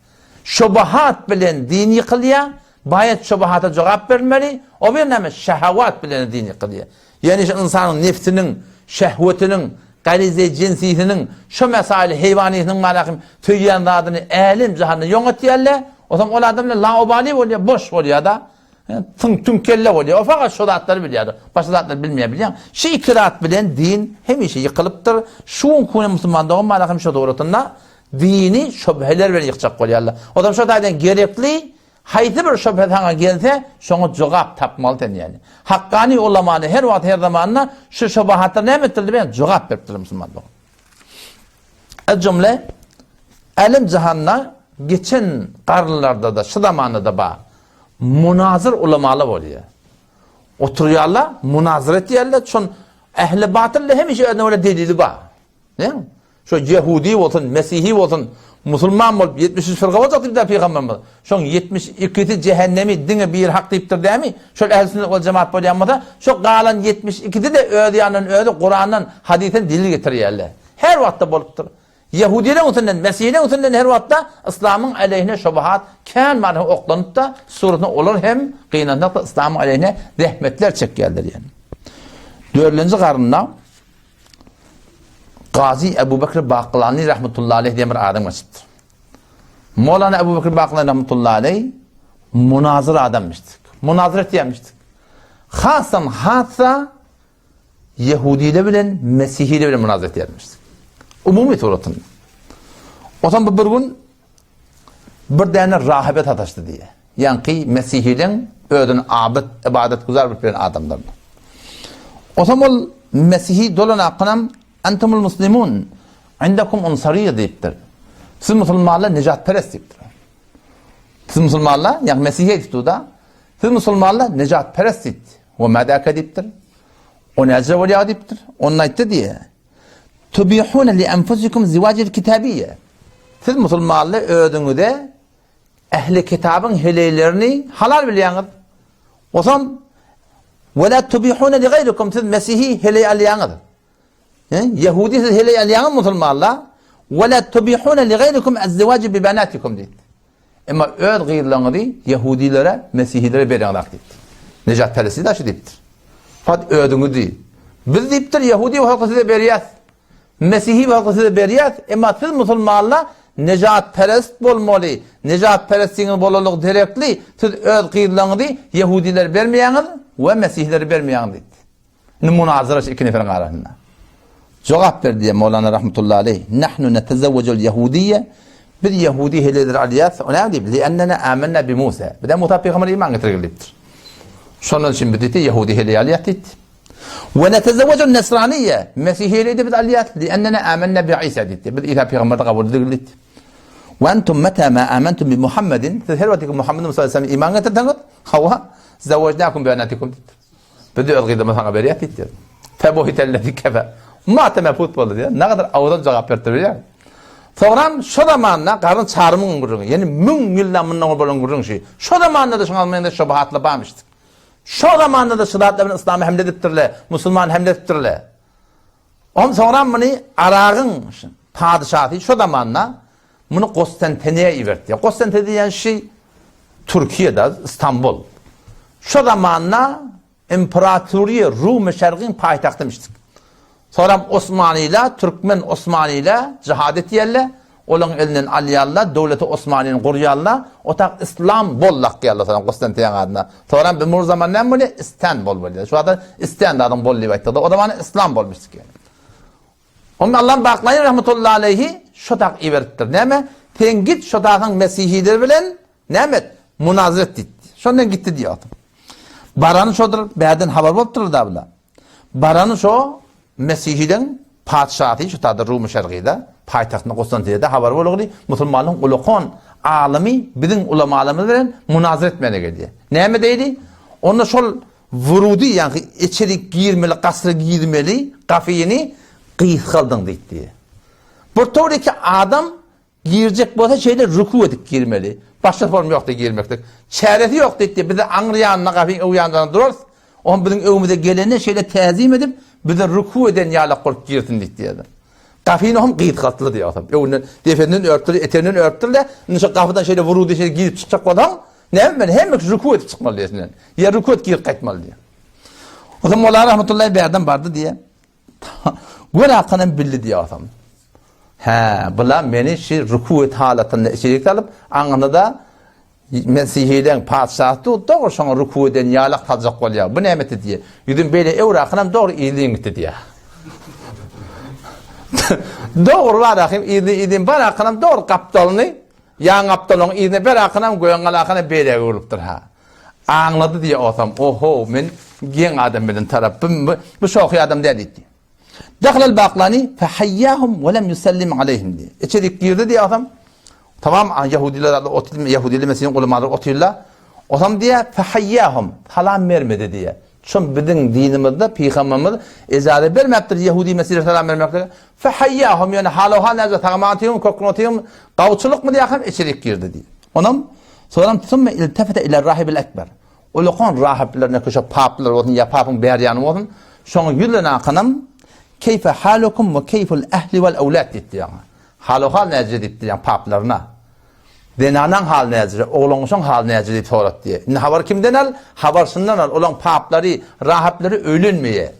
Şobahat bilen din ýykylýar, Baýat şubahata jogap berilmeli, o bir näme şehewat bilen din ýykylýar. Ýagny şu ynsanyň nefsiniň, şehwetiniň, garize jinsisiniň, şu mesaili heýwanysynyň malahym söýýän zadyny älem jahanda ýoň etýärler. Otam ol adam bilen laubali bolýar, boş bolýar-da. Tüň tüň kelle bolýar. O fakat şu zatlary bilýär. Başga zatlary bilmeýär, bilýän. Şu iki zat bilen din hemişe ýykylypdyr. Şu günki musulman dogan malahym şu suratynda dini şübheler bilen ýykjak bolýarlar. Otam şu taýdan gerekli Haýsy bir şübhe saňa gelse, şoňa jogap tapmaly sen ýaly. Hakkani ulamany her wagt her zamanda şu şubahatlara näme etdirdi bilen jogap beripdir musulman dogan. Ez jümle älem jahanda geçen garynlarda-da şu zamanda-da bar. Munazir ulamalar bolýar. Oturýarlar, munazir etýärler, şon ähli batyl hemişe özüne görä delili bar. Näme? Şo ýehudi bolsun, mesihi bolsun, musulman bolup 73 fyrka boljak diýipdir pygamberimiz. Şoň 72-si jähennemi, diňe biri hak diýipdir dämi? Şol ähli sünnet wal jemaat bolýan bolsa, şo galan 72-si-de öz ýanyndan özi Kurandan, hadysdan delil getirýärler. Her wagtda bolupdyr. Ýehudileriň üstünden, mesihileriň üstünden her wagtda yslamyň aleýhine şubuhat kän many oklanyp-da, suratynda olar hem gynansak-da yslamyň aleýhine zähmetler çekýärler ýani. Dördünji garynda Gazy Ebu Bekr Baklany rahmetullahi aleyh diýen bir adam geçipdir. Mowlana Ebu Bekr Baklany rahmetullahi aleyh munazir adammışdyk. Munazir etýärmişdik. Hasam hassa Ýehudiler bilen Mesihiler bilen munazir etýärmişdik. Umumy suratynda. Otam bu bir gün bir däne rahibe sataşdy diýe. Ýaňky Mesihiliň. Özüni abyt, ybadatgüzar bilip ýören adamlaryna. Onsoň ol Mesihi dolan hakynam Entumul muslimun indekum unsariýe diýipdir. Siz musulmanlar nejatperest diýipdir. Siz musulmanlar, ýagny Mesihi aýdypdy-da, siz musulmanlar nejatperest diýipdi. We madaka diýipdir. O näce bolýar diýipdir. Onda aýtdy diýe. Tubihuna li anfusikum ziwajil kitabiyye. Siz musulmanlar özüňize ähli kitabyň heleýlerini halal bilýäňiz. Osam we la tubihuna li gaýrikum siz mesihi heleý alýaňyz. Ýehudi siz heleý alýaňyz musulmanlar. We la tubihuna li gaýrikum az-ziwaj bi banatikum diýdi. Emma öz gyzlaryňyzy ýehudilere, mesihilere bereňzak diýipdir. Nejat peresi daşy diýipdir. Fat özüňizi. Biz diýipdir ýehudi halky size berýäs. Mesihi halky size berýäs, emma siz musulmanlar nejatperest bolmaly. Nejatperestligiňiz bolanlygy derekli siz öz gyzlaryňyzy ýehudilere bermeýäňiz we mesihilere bermeýäňiz diýdi. Indi munazara şu iki neferiň arasynda. Jogap berdi diýýär Mowlana rahmetullahi aleýh, Nahnu netezewwejul ýehudiyye, biz ýehudi heleýleri alýas, o näme diýip, li'ennena amenna bi Musa. Biz Musa pygambere iman getirgil diýipdir. Şondan üçin biz diýdi ýehudi heleý alýas diýdi. We netezewwejul nesraniyye, mesihi heleýi biz alýas, li'ennena amenna bi Isa diýdi. Biz Isa pygamberi kabul edigil diýdi. We entum meta ma amantum bi Muhammedin, siz her wagt Muhammed sallallahu aleyhi ve sellem iman getirseňiz, hawa, zewwejnakum bi banatikum diýdi. Biz öz gyzymyzy saňa berýäs diýdi. Febuhitellezi kefer. Mata mefut boldy diýýär. Nägadar awdan jogap beripdir bilýärmi? Soňram şo zamanda garyn çarymyň gürrüňi, ýani 1000 ýyldan mundan ozal bolan gürrüň şu. Şo zamanda-da şoňa meňzeş şubuhatlar barmyşdy. Şo zamanda-da şu zatlar bilen yslama hemle edipdirler, musulman hemle edipdirler. Ondan soňram muny Aragyň padyşasy şo zamanda muny Kostantiniýa ibertdi. Kostantiniýa diýen şi Türkiýede, Istanbul. Şo zamanda İmperatoriýa Rumy Şergiň paýtagtymyşdyk. Soňram Osmanyla, türkmen Osmanyla jihad etýärler, olaň elinden alýarlar, döwleti Osmanyny gurýarlar, otak Islam bol dakýarlar soňam Kostantiniýaň adyna. Soňram bir mur zaman näme bolýar? Istanbul bolýar. Şu wagta Istan zadyň bol diýip aýtdyk-da, o zaman Islam bolmuşdyk ýaly. Onda Allam Baklaýy rahmetullahi aleýhi şo tak iberipdir. Näme? Sen git şo takyň mesihileri bilen näme et? Munazara et diýdi. Şondan gitdi diýýär. Barany şodur, bärden habar bolupdyr da bular. Barany şo Mesihiliň patyşasy şu taýda Rumy Şergide, paýtagtynda Konstantiniýada habar bolugly, musulmanlaryň ulakan alymy biziň ulamalarymyz bilen munazara etmäne gelýär. Näme diýdi? Onda şol wurudy, ýagny içerik girmeli, gasra girmeli gafyny gysgaldyň diýdi. Bir towreki adam Girjek bolsa şeýle ruku edip girmeli. Başga form ýokdy girmeklik. Çäresi ýok diýdi. Biz aňry ýanynda gapyň öň ýanynda durarys. Oňa biziň öňümize gelende şeýle täzim edip, bize ruku eden ýalak bolup girsin diýdi. Gapyny hem gysgaltdylar diýýär. Öňünden depesinden örtdüler, eteginden örtdüler. Indi şu gapydan şeýle wurudy şeýle girip çykjak bolsaň, näme bilen hemme kişi ruku edip çykmaly diýsin. Ýa ruku edip girip gaýtmaly diýýär. Onsoň Molla rahmetullahi bärden bardy diýýär. Gör hakanam bildi diýýär. Hä, bula meni şi ruku et halatynda içerik salyp, aňyna-da Mesihileň patyşasy dur, dogry şoňa ruku eden ýalak saljak bolýar. Bu näme etdi diýýär. Ýüzüm beýle öwrakynam dogry yzlyn gitdi diýýär. Dogry barakym yzly yzlyn barakynam dogry gapdalyny, ýan gapdalyň yzyna berakynam göýän galakynam beýläge öwrülipdir ha. Aňlady diýýär osam, oho, men geň adam bilen tarap, bu, bu şohy adam däl diýdi. Dahlal Baklani fehayyahum we lem yusellim aleyhim diýdi. Içerik girdi diýýär osam. Tamam ýahudiler otyr, ýahudiler mesihiň ulamalary otyrlar. Osam diýýär fehayyahum, salam bermedi diýýär. Şon biziň dinimizde pygamberimiz ejaza bermäpdir ýahudi mesihlere salam bermeklige. Fehayyahum ýöne hal-ohal näce sagaman otyrmy, kökün otyrmy, gawçylykmy diýýär, içerik girdi diýýär. Onam Soňam sümme iltefete ile rahibil ekber. Ulakan rahyplerine köşe paplar bolsun ýa papyň bär ýany bolsun, şoňa ýüzlen akanam keýfe halukum we keýful ehli wal ewlad diýipdir ýaňy. Halu-hal näce diýipdir ýaňy paplaryna. Zenanaň haly näce, oglangyşyň haly näce diýip sorat diýýär. Indi habar kimden al? Habar şundan al, olaň paplary, rahyplary öýlenmeýär.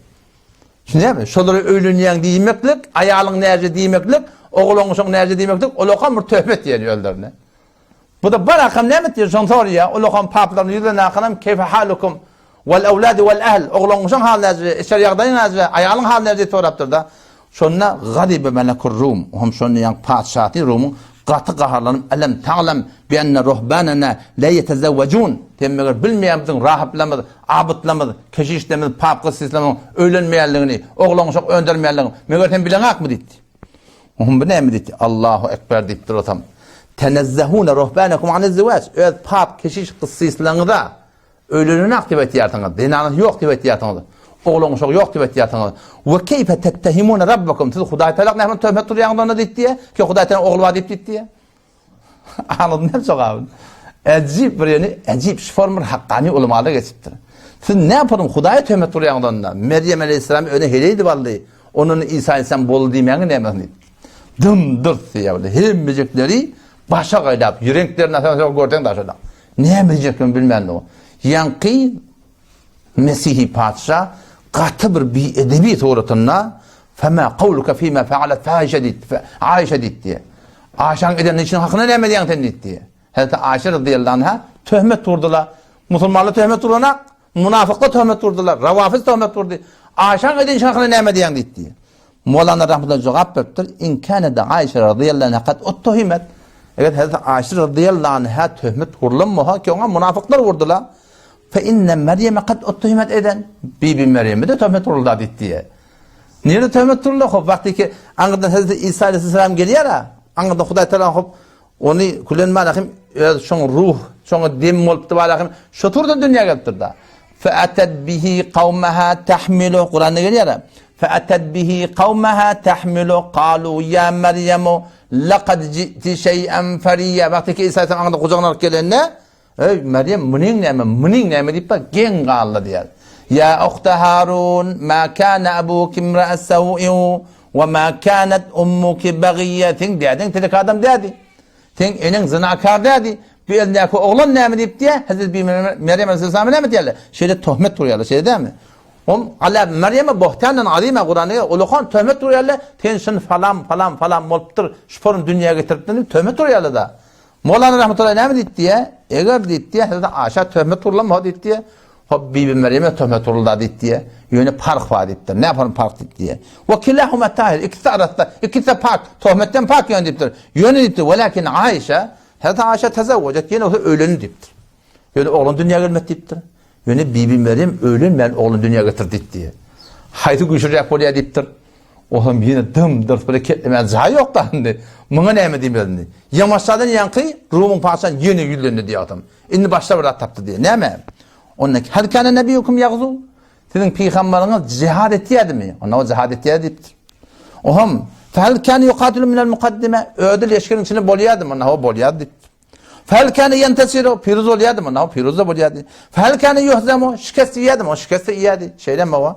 Düşünýärmi? Şolara öýlenýäň diýmeklik, aýalyň näce diýmeklik, oglangyşyň näce diýmeklik, olakan bir töhmet diýen özlerine. Bu-da bar akam näme etýär, şony soraýar. Ulakam paplaryň ýüzlerine akanam keýfe halukum wal awladi wal ahl, oglan-uşaň haly näce, içeri ýagdaýyň näce, aýalyň haly näce diýip sorapdyr-da. Şonda gazyba melekur Rum, hem şonda ýaňky patyşasy Rumuň. Gaty gaharlanyp, Elem ta'lem bi enne ruhbanena la ýetezewwejun, Sen meger bilmeýärmisiň rahyplarymyz, abytlarymyz, keşişlerimiz, papgyssislerimiziň öýlenmeýänligini, oglan-uşak öndermeýänligini, meger sen bileňakmy diýipdi. Ohm bu näme diýipdi? Allahu ekber diýipdir otam. Tenezzehune ruhbanekum anizziwaç, öz pap, keşiş, gyssyslaryňyza Öýlenenak diýip aýtýarsyňyz, zenanasy ýok diýip aýtýarsyňyz, oglan-uşagy ýok diýip aýtýarsyňyz. We keýfe tettehimune rabbakum, siz Hudaý Tagala näme töhmet urýaňyz onda diýip diýýär, ki Hudaý Tagala ogly bar diýip diýip diýýär. Aňladym näme jogabyny? Äjip bir ýeni, äjip şu form bir hakkani ulamalar geçipdir. Siz näme form Hudaýa töhmet urýaňyz onda? Merýem aleýhissalam öne heleý edip aldy. Ondan Isa aleýhissalam boldy diýmäňiz näme diýip. Dym-dyrs diýýär. Hemmejekleri başa gaýlap, ýürenklerini asan görseň daşa. Näme diýjekdigini bilmändir. Ýaňky mesihi patyşa gaty bir biedebi suratynda Fema kawluka fima faalet faişe diýdi. Aişe diýdi. Aişaň eden işiniň hakynda näme diýýäň sen diýdi. Hazreti Aişe radiyallahu anha töhmet urdular. Musulmanlar töhmet uranak, munafyklar töhmet urdular, rawafiz töhmet urdy. Aişaň eden işiniň hakynda näme diýýäň diýdi. Mowlana rahmetullah jogap beripdir, In kânede Aişe razyýallahu anha kad uttuhimet. Eger Hazreti Aişe razyýallahu anha töhmet urlan bolsa, ki oňa munafyklar urdular. Fe inne Meryeme kad uttuhimet eden. Bibi Meryeme de töhmet uruldy diýdi. Nirede töhmet uruldy? Hop, wagty ki aňyrdan Hazreti Isa aleyhisselam gelýär-ä. Aňyrdan Hudaý Taala hop Ony külen malahym öz şoň ruh, şoňa dem bolupdy balahym. Şo turdan dünýä gelipdir da. Fe atat bihi kawmaha tahmilu Kuranda gelýär. Fe atat bihi kawmaha tahmilu qalu ya Meryemu laqad ji'ti şey'en fariya. Wagty ki Isa aňyrdan gujagyna alyp gelende, Eý, Merýem, munyň näme, munyň näme diýip bak, geň galdy diýýär. Ýa uhta Harun, ma kana abuki imra'a saw'in we ma kanat ummuki bagiyya. Seň dädeň telek adam dädi. Seň eneň zynakar dädi. Bu elindäki oglan näme diýip diýýär. Hezreti Bibi Merýem aleyhissalama näme diýýärler? Şeýle töhmet urýarlar, şeýle dälmi? Hum ala Merýeme buhtanan azima Kuranda ulakan töhmet urýarlar. Sen şun falan falan falan bolupdyr, şu form dünýä getiripdir diýip töhmet urýarlar da. Mowlana rahmetullahi näme diýdi diýe? Eger diýdi diýe, Hazreti Aşa töhmet urlan bolsa diýdi diýe. Hop Bibi Merýeme töhmet urulda diýdi diýe. Ýöne parh bar diýipdir. Näme parh parh diýdi diýe. We kilahuma tahir, ikisi arassa, ikisi pak, töhmetden pak ýöne diýipdir. Ýöne diýipdir, welakin Aişa, Hazreti Aişa tezewwejat, ýene bolsa öýlendi diýipdir. Ýöne oglan dünýä gelmedi diýipdir. Ýöne Bibi Merýem öýlenmän oglan dünýä getirdi diýdi diýe. Haýsy güýçliräk bolýar diýipdir. Olam ýene dym-dyrs bile ketlemän jaýy ýok-da indi. Muňa näme diýmeli indi? Ýamaşjadan ýaňky Rumyň patyşasy ýene ýüzlendi diýýär adam. Indi başga bir zat tapdy diýýär. Näme? Onda hal kana nebiýukum ýagzu? Siziň pygambaryňyz jihad etýärdimi? Onda o jihad etýär diýipdir. Oham, fehal kana yuqatilu minel mukaddime? Özi leşgeriň içinde bolýardymy? Onda o bolýardy diýipdir. Fehel kâne ýentesiru, piruz bolýardymy? Onda piruz-da bolýardy. Fehel kâne ýuhzemu, şikest iýýärdim, o şikest-de iýýärdi. Şeýlemi baba?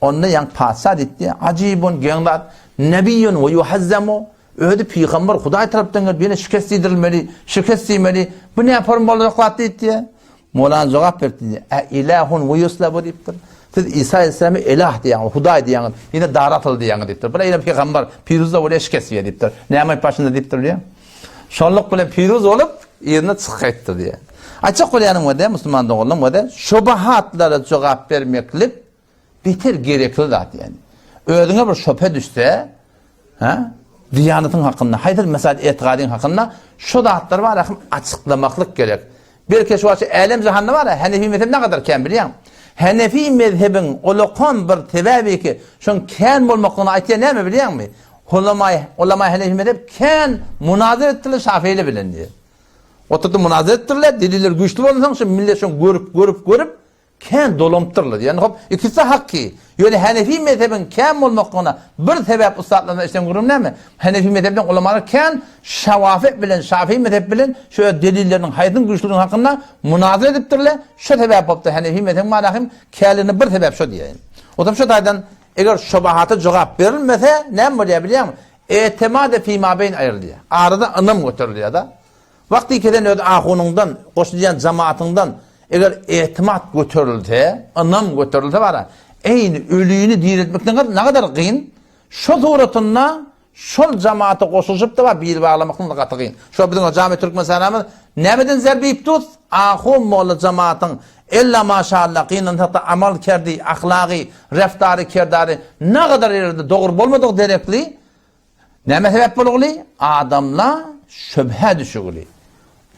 Onda ýaňky patyşa diýipdi, Ajibun, geň zat, nebiýun we ýuhazzemu, özi pygamber, Hudaý tarapdan gelip, ýene şikest iýdirilmeli, şikest iýmeli, bu näme form boljak zat diýipdi. Mowlana jogap beripdi, Ä ilahun we ýuslabu diýipdir. Siz Isa aleyhissalamy ilah diýýäňiz, Hudaý diýýäňiz, ýene dara atyldy diýýäňiz diýipdir. Bu ýene pygamber, piruz-da bolýar, şikest iýýär diýipdir. Näme aýyp başynda diýipdir diýýär. Şonluk bilen piruz bolup, yzyna çykyp gaýtdy diýýär. Aýtjak bolýanym wede, musulman doganlarym wede, şubahatlara jogap bermeklik beter gerekli zat ýani. Özüňe bir şübhe düşse, ha, diýanatyň hakynda, haýsy mesal etigadyň hakynda şu zatlar bar ahym açyklamaklyk gerek. Belki şu wagt älem jahanda bar, Hanefi mezhebi ne kadar kän bilýäň? Hanefi mezhebiň ulakan bir sebäbi ki, şoň kän bolmaklygyny aýtýan näme bilýäňmi? Ulamaý, ulamaý Hanefi mezhep kän munazara etdiler Şafeýle bilen diýýär. Oturdy munazara etdiler, deliller güýçli bolansoň şu millet şoň görüp, görüp, görüp Kän dolanypdyrlar. Ýagny hop, ikisi-de hak ki. Ýöne Hanefi mezhebiň kän bolmaklygyna bir sebäp ussatlardan eşiden gürrüňim näme? Hanefi mezhebinden ulamalar kän Şawafy bilen, Şafii mezhep bilen şu öz delilleriniň haýsynyň güýçlüdigi hakynda munazara edipdirler. Şo sebäp bolupdyr Hanefi mezhebiň manahym känligine bir sebäp şo diýeýin. Otam şo taýdan eger şobahata jogap berilmese näme bolýar bilýäňmi? Etimad-e fimabeýn aýrylýar. Arada ynam göterilýär-de. Wagty kesen öz ahunyňdan, goşulýan jemaatyňdan eger etimat göterilse, ynam göterilse bara, eýni ölini diriltmek nagadar gyn, şo suratynda şol jemaata goşulyşyp-da bar bil baglamakdan gaty gyn. Şo biziň jami Türkmenistanymyz nämeden zerbe iýip dur? Ahun molla jemaatyň ella maşalla gynansak-da amal kerdi, ahlagy, reftary, kerdary nagadar ýerde dogry bolmadygy derekli Näme sebäp bolugly? Adamla. Şübhä düşügili.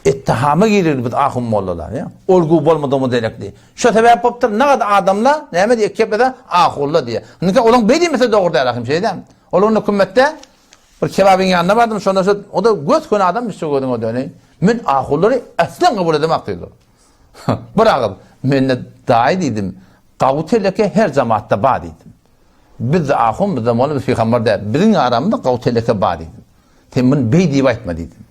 Ittihama girigili biz ahun mollalar, ýa. Olgu bolmadygymyz derekli. Şo sebäp bolupdyr, nagat adamlar näme diýip keplese ahulla diýýär. Indiki olaň beý diýmese dogry däl ahym şeýdämi? Ol onda kümmetde bir kebabyň ýanyna bardym, şonda şo o-da gös-göni adam düşse gözüňe döneýin. Men ahullary aslan kabul edemok diýdi. Bir agyz, men-de daýy diýdim, gawy teleke her jamatda bar diýdim. Biz-de ahun, biz-de molla, biz pygamber däl. Biziň aramyzda gawy teleke bar diýdim. Sen muny beý diýip aýtma diýdim.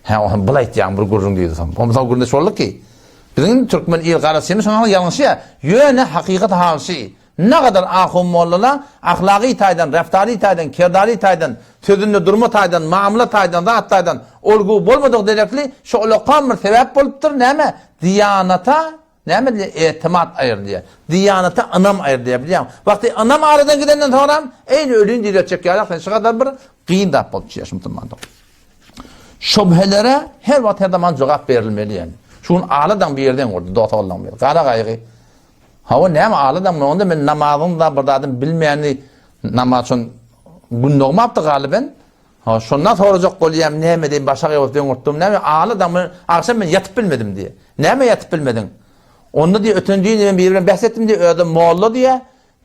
Hä, onsoň bul aýtýaň bir gürrüň diýdi soň. Onsoň gürrüňdeş bolduk ki, biziň türkmen il garaçymy şoňa ýalňyşýar. Ýöne hakykat hal şi, nagadar ahun mollala ahlagy taýdan, reftary taýdan, kerdary taýdan, sözünde durma taýdan, mamla taýdan, zat taýdan olgu bolmadyk derekli şo ulakam bir sebäp bolupdyr, näme, diýanata Näme diýýär? Etimat aýrylýar. Diýanata ynam aýrylýar, bilýäňmi? Wagty ynam aradan gidenden soňram, eýni ölüni direltjek ýaly, sen şu gadar bir gyn zat bolup düşýär şu musulmanda. Şübhelere her wagt her zaman jogap berilmeli ýaly. Şu gün aladaň bir ýerden gördi, dost oglanlaň biri. Gara gaýgy. Hawa, näme aladaň onda men namazyň da bir zadyny bilmeýäni namaz şon gün dogmapdy galyben. Ha, şondan sorajak bolýam, näme diýim, başa gaýyp öňürtdim, näme, aly daňy, agşam men ýatyp bilmedim diýe. Näme ýatyp bilmediň? Onda diýe, öten düýn men biri bilen bäs etdim diýe, özem molla diýe,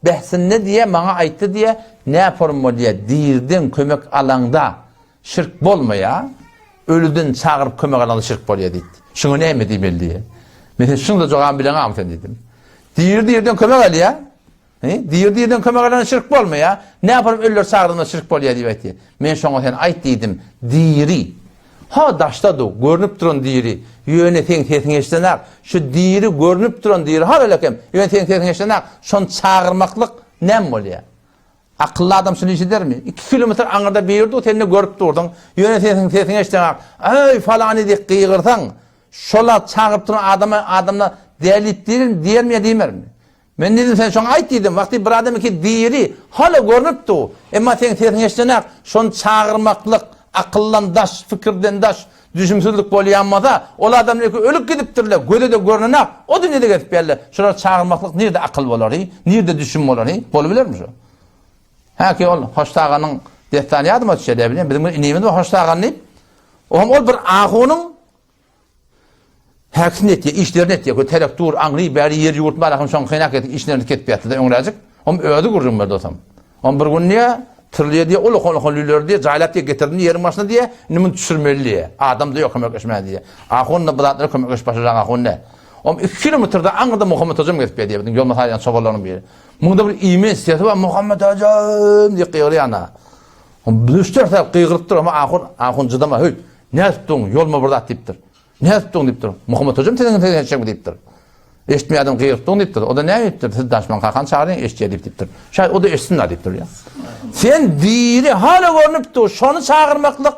bäsinde diýe, maňa aýtdy diýe, nä form bolýa, dirden kömek alaňda şirk bolmaýa, ölüden çagyryp kömek alaňda şirk bolýa diýdi. Şuňa näme diýmeli diýe. Men sen şuň-da jogabyny bileňakmy sen diýdim. Diri dirden kömek alýa, He, diri-diriden kömek alanda şirk bolmaýar. Näparyp ölüleri çagyranda şirk bolýar diýip aýtýar. Men şoňa sen aýt diýdim. Diri. Ha daşda dur, görnüp duran diri. Ýöne seň sesiňi eşidenak. Şu diri görnüp duran diri har ölekem. Ýöne seň sesiňi eşidenak. Şony çagyrmaklyk näme bolýar? Akylly adam şuny eşidermi? 2 kilometr aňyrda biri dur, sen-de görüp durdyň. Ýöne sesiň sesiňi eşidenak. Eý, falany diýip gygyrsaň, şola çagyryp duran adama adamlar däli diýermi ýa diýmermi? Men diýdim, sen şoňa aýt diýdim, wagty bir adam iki diri, hala görnüp dur, emma seň sesiň eşidenak, şony çagyrmaklyk akyldan daş, pikirden daş, düşümsizlik bolýan bolsa, ol adam ilki ölüp gidipdirle, göze-de görnenak, o dünýede gezip ýörler, şolary çagyrmaklyk nirde akyl bolar, hi, nirde düşüm bolar, hi, bolubilermi şo? Häki ol Hoştaganyň dessany ýadyma düşýär, näbilýän, biziň bir inimiz bar Hoştagan diýip, oňam ol bir ahunyň Häkisini etýär, işlerini etýär. Köp terek dur, aňry, bäri ýer ýurt bar, ahym şoň kynak etip işlerini kesip ýatdy-da öňräjik. Om özi gürrüň berdi osam. Om bir gün diýýär, tirliýe diýýär, ulakan-ulakan lüleri diýýär, jaýlap diýýär, getirdim diýýär, ýeriň başyna diýýär, indi muny düşürmeli diýýär. Adam-da ýok kömekleşmäge diýýär. Ahun-da bu zatlara kömekleşip başlajak ahun däl. Om iki kilometrde aňyrda Muhammet hojam gezip ýör diýýär, biziň ýolma salýan çobanlaryň biri. Muňda bir iýmez sesi bar, Muhammet hojam diýip gygyrýan-a. Om üç-dört sagat gygyryp dur, amma ahun, ahun jydama, höý, nädip duň, ýolma bir zat diýipdir. Nädip duň diýipdir. Muhammet hojam siziň sesiňizi eşitjekmi diýipdir. Eşitmeýän adam gygyryp duň diýipdir. O-da näme diýipdir? Siz daşman kakany çagyryň, eşitýär diýip diýipdir. Şaýat o-da eşitsin-dä diýipdir. Sen diri hala görnüp dur, şony çagyrmaklyk,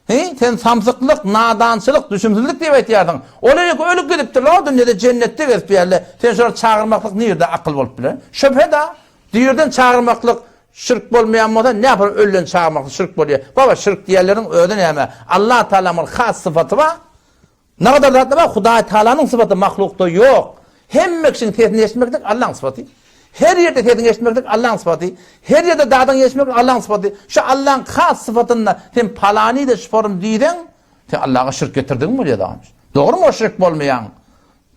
he, sen samsyklyk, nadançylyk, düşümsizlik diýip aýtýarsyň. Ol öýke ölüp gidipdirler, o dünýede jennetde gezip ýörler. Sen şolary çagyrmaklyk nirde akyl bolup biler? Şübhe-da. Diriden çagyrmaklyk şirk bolmaýan bolsa, näpar ölüden çagyrmaklyk şirk bolýar? Baba, şirk diýenleriň özi näme? Allah Tagalanyň bir has sypaty bar. Nagadar zatlar bar, Hudaý Tagalanyň sypaty mahlukda ýok. Hemme kişiň sesini eşitmeklik Allaň sypaty. Her ýerde sesiňi eşitmeklik Allaň sypaty. Her ýerde dadyňy eşitmeklik Allaň sypaty. Şu Allaň has sypatynda sen palany-da şuparym diýseň, sen Allaha şirk getirdigiň bolýar dagam. Dogrymy o şirk bolmaýan?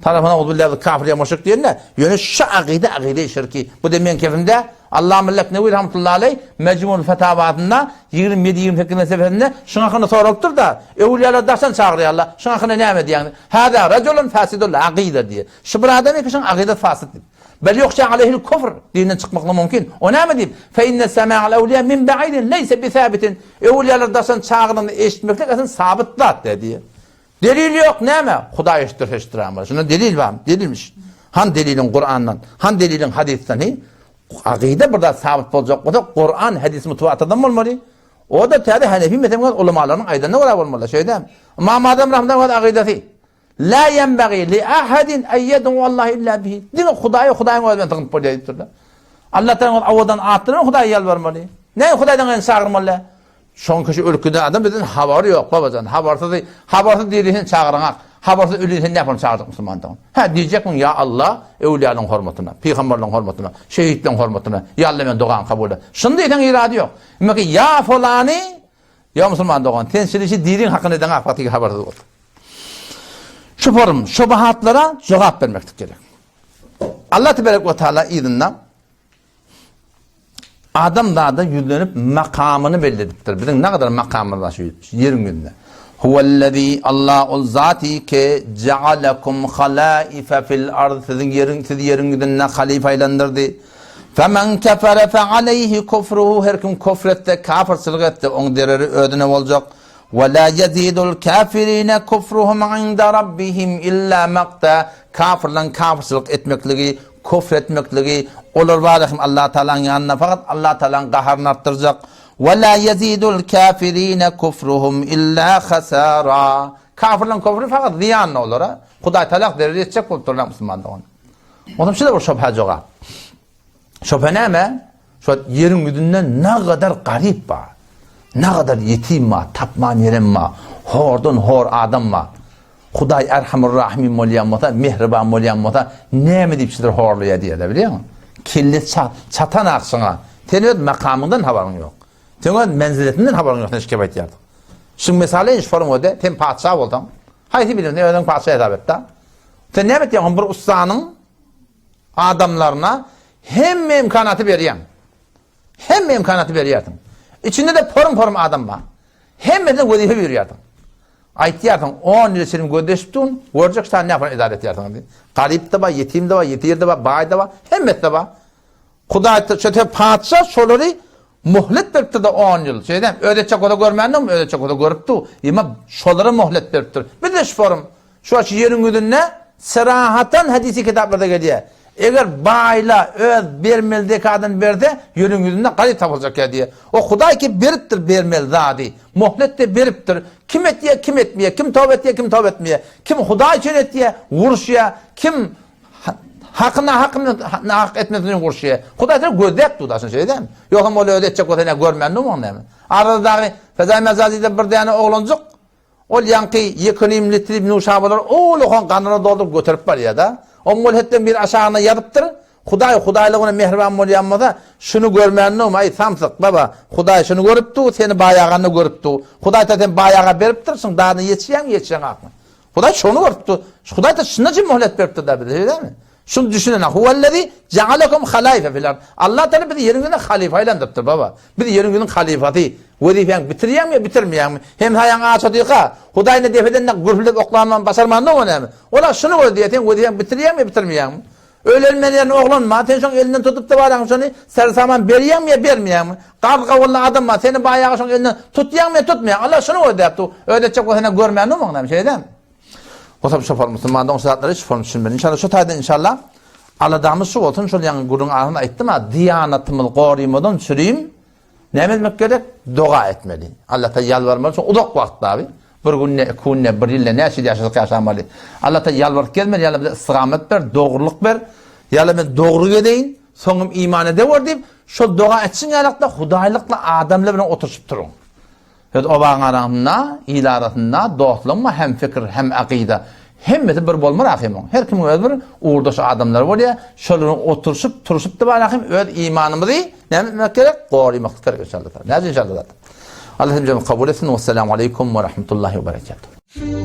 Tarapyna uzbillah kafir ýa muşrik diýende, ýöne şu akyda akyda şirki. Bu-da meň kefimde Allama Leknewi rahmetullahi aleý Mejmul Fetawasynda 27 28 sefesinde şuň hakynda soralypdyr-da, öwülýalar daşdan çagyrýarlar. Şuň hakynda näme diýýäň? Hada rajulun fasidul akyda diýýär. Şu bir adam eken şuň akydasy fasid diýip. Bel ýuhşa aleýhil kufr dinden çykmaklygy mümkin. O näme diýip? Fe inne sema'al awliya min ba'idin leýse bisabitin. Öwülýalar daşdan çagyranda eşitmeklik aslynda sabyt zat diýýär. Delil ýok näme? Hudaý eşitdirse eşitdiräýen bolar. Şunda delil barmy? Delilmiş. Han deliliň Kurandan, han deliliň hadysdan hi? Akyda bir zat sabyt boljak bolsa, Kuran, hadys mutawatyrdan bolmaly. O-da täze Hanefi mezhebiniň ulamalarynyň aýdanyna görä bolmaly. Şeýdämi? Ymam Azam rahmetullah akydasy. La ýenbagi li ahadin en ýed'u Allah illa bihi. Diňe Hudaýa Hudaýyň özi bilen sygynyp bolýar diýipdirler. Allah Tagala owadan atlary bilen Hudaýa ýalbarmaly. Näme Hudaýdan gaýry çagyrmaly? Şoň kişi ölüp giden adam bizden habary ýok babajan. Habarsyz, habarsyz diri sen çagyraňak. Habarsyz öli sen näme çagyrjak musulman dogan. Hä diýjekmiň ýa Allah öwliýalaryň hormatyna, pygamberleriň hormatyna, şehitleriň hormatyna, ýa Allah men dogamy kabul et. Şuny diýseň irady ýok. Emma ki ýa folany. Ýa musulman dogan, sen şil işi diriň hakyna edeň ahbaty habarsyz bolsa. Şu forum, şubahatlara jogap bermeklik gerek. Allah teberek we taala yzynda adam zada ýüzlenip makamyny belli edipdir. Biziň ne kadar makamymyz bar şu ýeriň ýüzünde. Huwellezî Allah ol zati ke ja'alakum halaife fil ard siziň ýeriň sizi ýeriň ýüzünde halyfa aýlandyrdy. Femen kefere fe aleyhi kufruhu her kim kufr etse, kafirçilik etse, oň zereri özüne boljak. Ve la ýezidul kafirine kufruhum inde rabbihim illa makta kafirleň kafirçilik etmekligi, kufr etmekligi, olar barada hem Allah Tagalaň ýanynda fakat Allah Tagalaň gaharyny artdyrjak. Ve la ýezidul kafirine kufruhum illa hasara kafirleň kufry fakat zyýandyr olara. Hudaý Tagala zerer etjek bolup durlar musulman dogan. Onsoň şeýle bir şübhä jogap. Şübhe näme? Şu ýeriň ýüzünde nagadar garyp bar. Nagadar ýetim bar, tapman ýerem bar. Hordan hor adam bar. Hudaý Erhamur Rahimin bolýan bolsa, mähriban bolýan bolsa, näme diýip şular horlaýar diýerler, bilýäňmi? Kelle çatan akşyňa. Sen öz makamyňdan habaryň ýok. Sen öz menziletinden habaryň ýok, sen şu gep aýtýarsyň. Şuň mysaly şu forum öde, sen patyşa bolsaň, haýsy birini özüň patyşa hesap et-de. Sen näme etýäň? Bir ussanyň adamlaryna hemme imkanaty berýäň. Hemme imkanaty berýärsiň. Içinde-de porum-porum adam bar. Hemmesine wezipe berýärsiň. Aýtýarsyň, 10 ýyl çenli gözleşip durun, görjek şany näme edara etýärsiň diýip. Garyp-da bar, ýetim-de bar, ýesir-de bar, baý-da bar, hemmesi-de bar. Hudaý şöte patyşa şolary muhlet beripdir-de on ýyl. Şeýdem, öz etjek bolsa görmändigmi, öz etjek bolsa görüpdi. Emma şolara muhlet beripdir. Biz-de şu forum, şu wagt şu ýeriň ýüzünde syrahatan hadysy kitaplarda gelýär. Eger baýla öz bermeli zekadyny berse, ýeriň ýüzünde garyp tapyljak ýa diýýär. O Hudaý ki beripdir bermeli zady. Muhlet-de beripdir. Kim etýär, kim etmeýär, kim toba etýär, kim toba etmeýär. Kim Hudaý üçin etýär, uruşýar, kim Haky nahak nahak etmesin üçin gurşýar. Hudaý seni gözläp dur daşyny şeýle dälmi? Ýogsam ol özi etjek bolsa ine görmän durmaň näme? Arada dagy Fezaý Mejazyda bir däne oglanjyk ol ýaňky ýekenim litri nuşabalary ullakan ganyna dolduryp göterip barýar-da. Oň ol hetden biri aşagyna ýazypdyr. Hudaý hudaýlygyna mähriban bolýan bolsa, şuny görmän durma, aý samsyk baba, Hudaý şuny görüp dur, seni baýaganda görüp dur. Hudaý ta sen baýaga beripdir, şuň dadyna ýetişýäňmi, ýetişeňakmy? Hudaý şony görüpdi. Hudaý da şunda jim muhlet beripdir da bize, şeýle dälmi? Şuny düşünen, Huwellezi ja'alekum halaife fil ard. Allah Taala bizi ýeriň ýüzünde halyfa aýlandyrypdyr baba. Biz ýeriň ýüzüniň halyfasy. Wezipäňi bitirýäňmi ýa bitirmeýäňmi? Hemsaýaň aç otyrka, Hudaý ine depeden de gürpüldep oklanman başarman o näme? Ola şuny gör diýýär, sen wezipäňi bitirýäňmi ýa bitirmeýäňmi? Öýlenmeli ýerine oglan bar, sen şoň elinden tutup-da barýaň şony ser-saman berýäňmi ýa bermeýäňmi? Garry-gawunly adam bar, seni baýagy şoň elinden tutýaňmy ýa tutmaýaň? Allah şuny gözläp dur. Özi etjek bolsa ine görmän durmaň näme, şeýle dälmi? Gosap şoför musulman doň şu zatlary hiç form düşünmedi. Inşallah şu taýdan inşallah aladamyz şu bolsun, şol ýaňy gürrüň arasynda aýtdym-a, diýanatymyz gorymadan çürim Näme etmek gerek? Doga etmeli. Allah'a ýalbarmaly. Şo uzak wagt abi. Bir günde, iki günde, bir ýylda näçe ýyl ýaşasak ýaşamaly. Allah'a ýalbaryp gezmeli. Ýa bize istigamet ber, dogrulyk ber. Ýa men dogry gezeýin, soňum iman edewer diýip, şol doga etşiň ýalakda hudaýlykla adamlar bilen oturyşyp duruň. Öz obaň arasynda, il arasynda dostlugyň bar, hem fikir, hem akyda. Hemmesi bir bolmar ahym oň. Her kimiň öz bir ugurdaş adamlary bolýar. Şolaryň oturyşyp, turuşyp da bar ahym öz imanymyzy näme etmek gerek? Gorymaklyk gerek inşallah. Näce inşallah. Allah hemjemizi kabul etsin. Wessalamu aleýkum we rahmetullahi we berekatuh.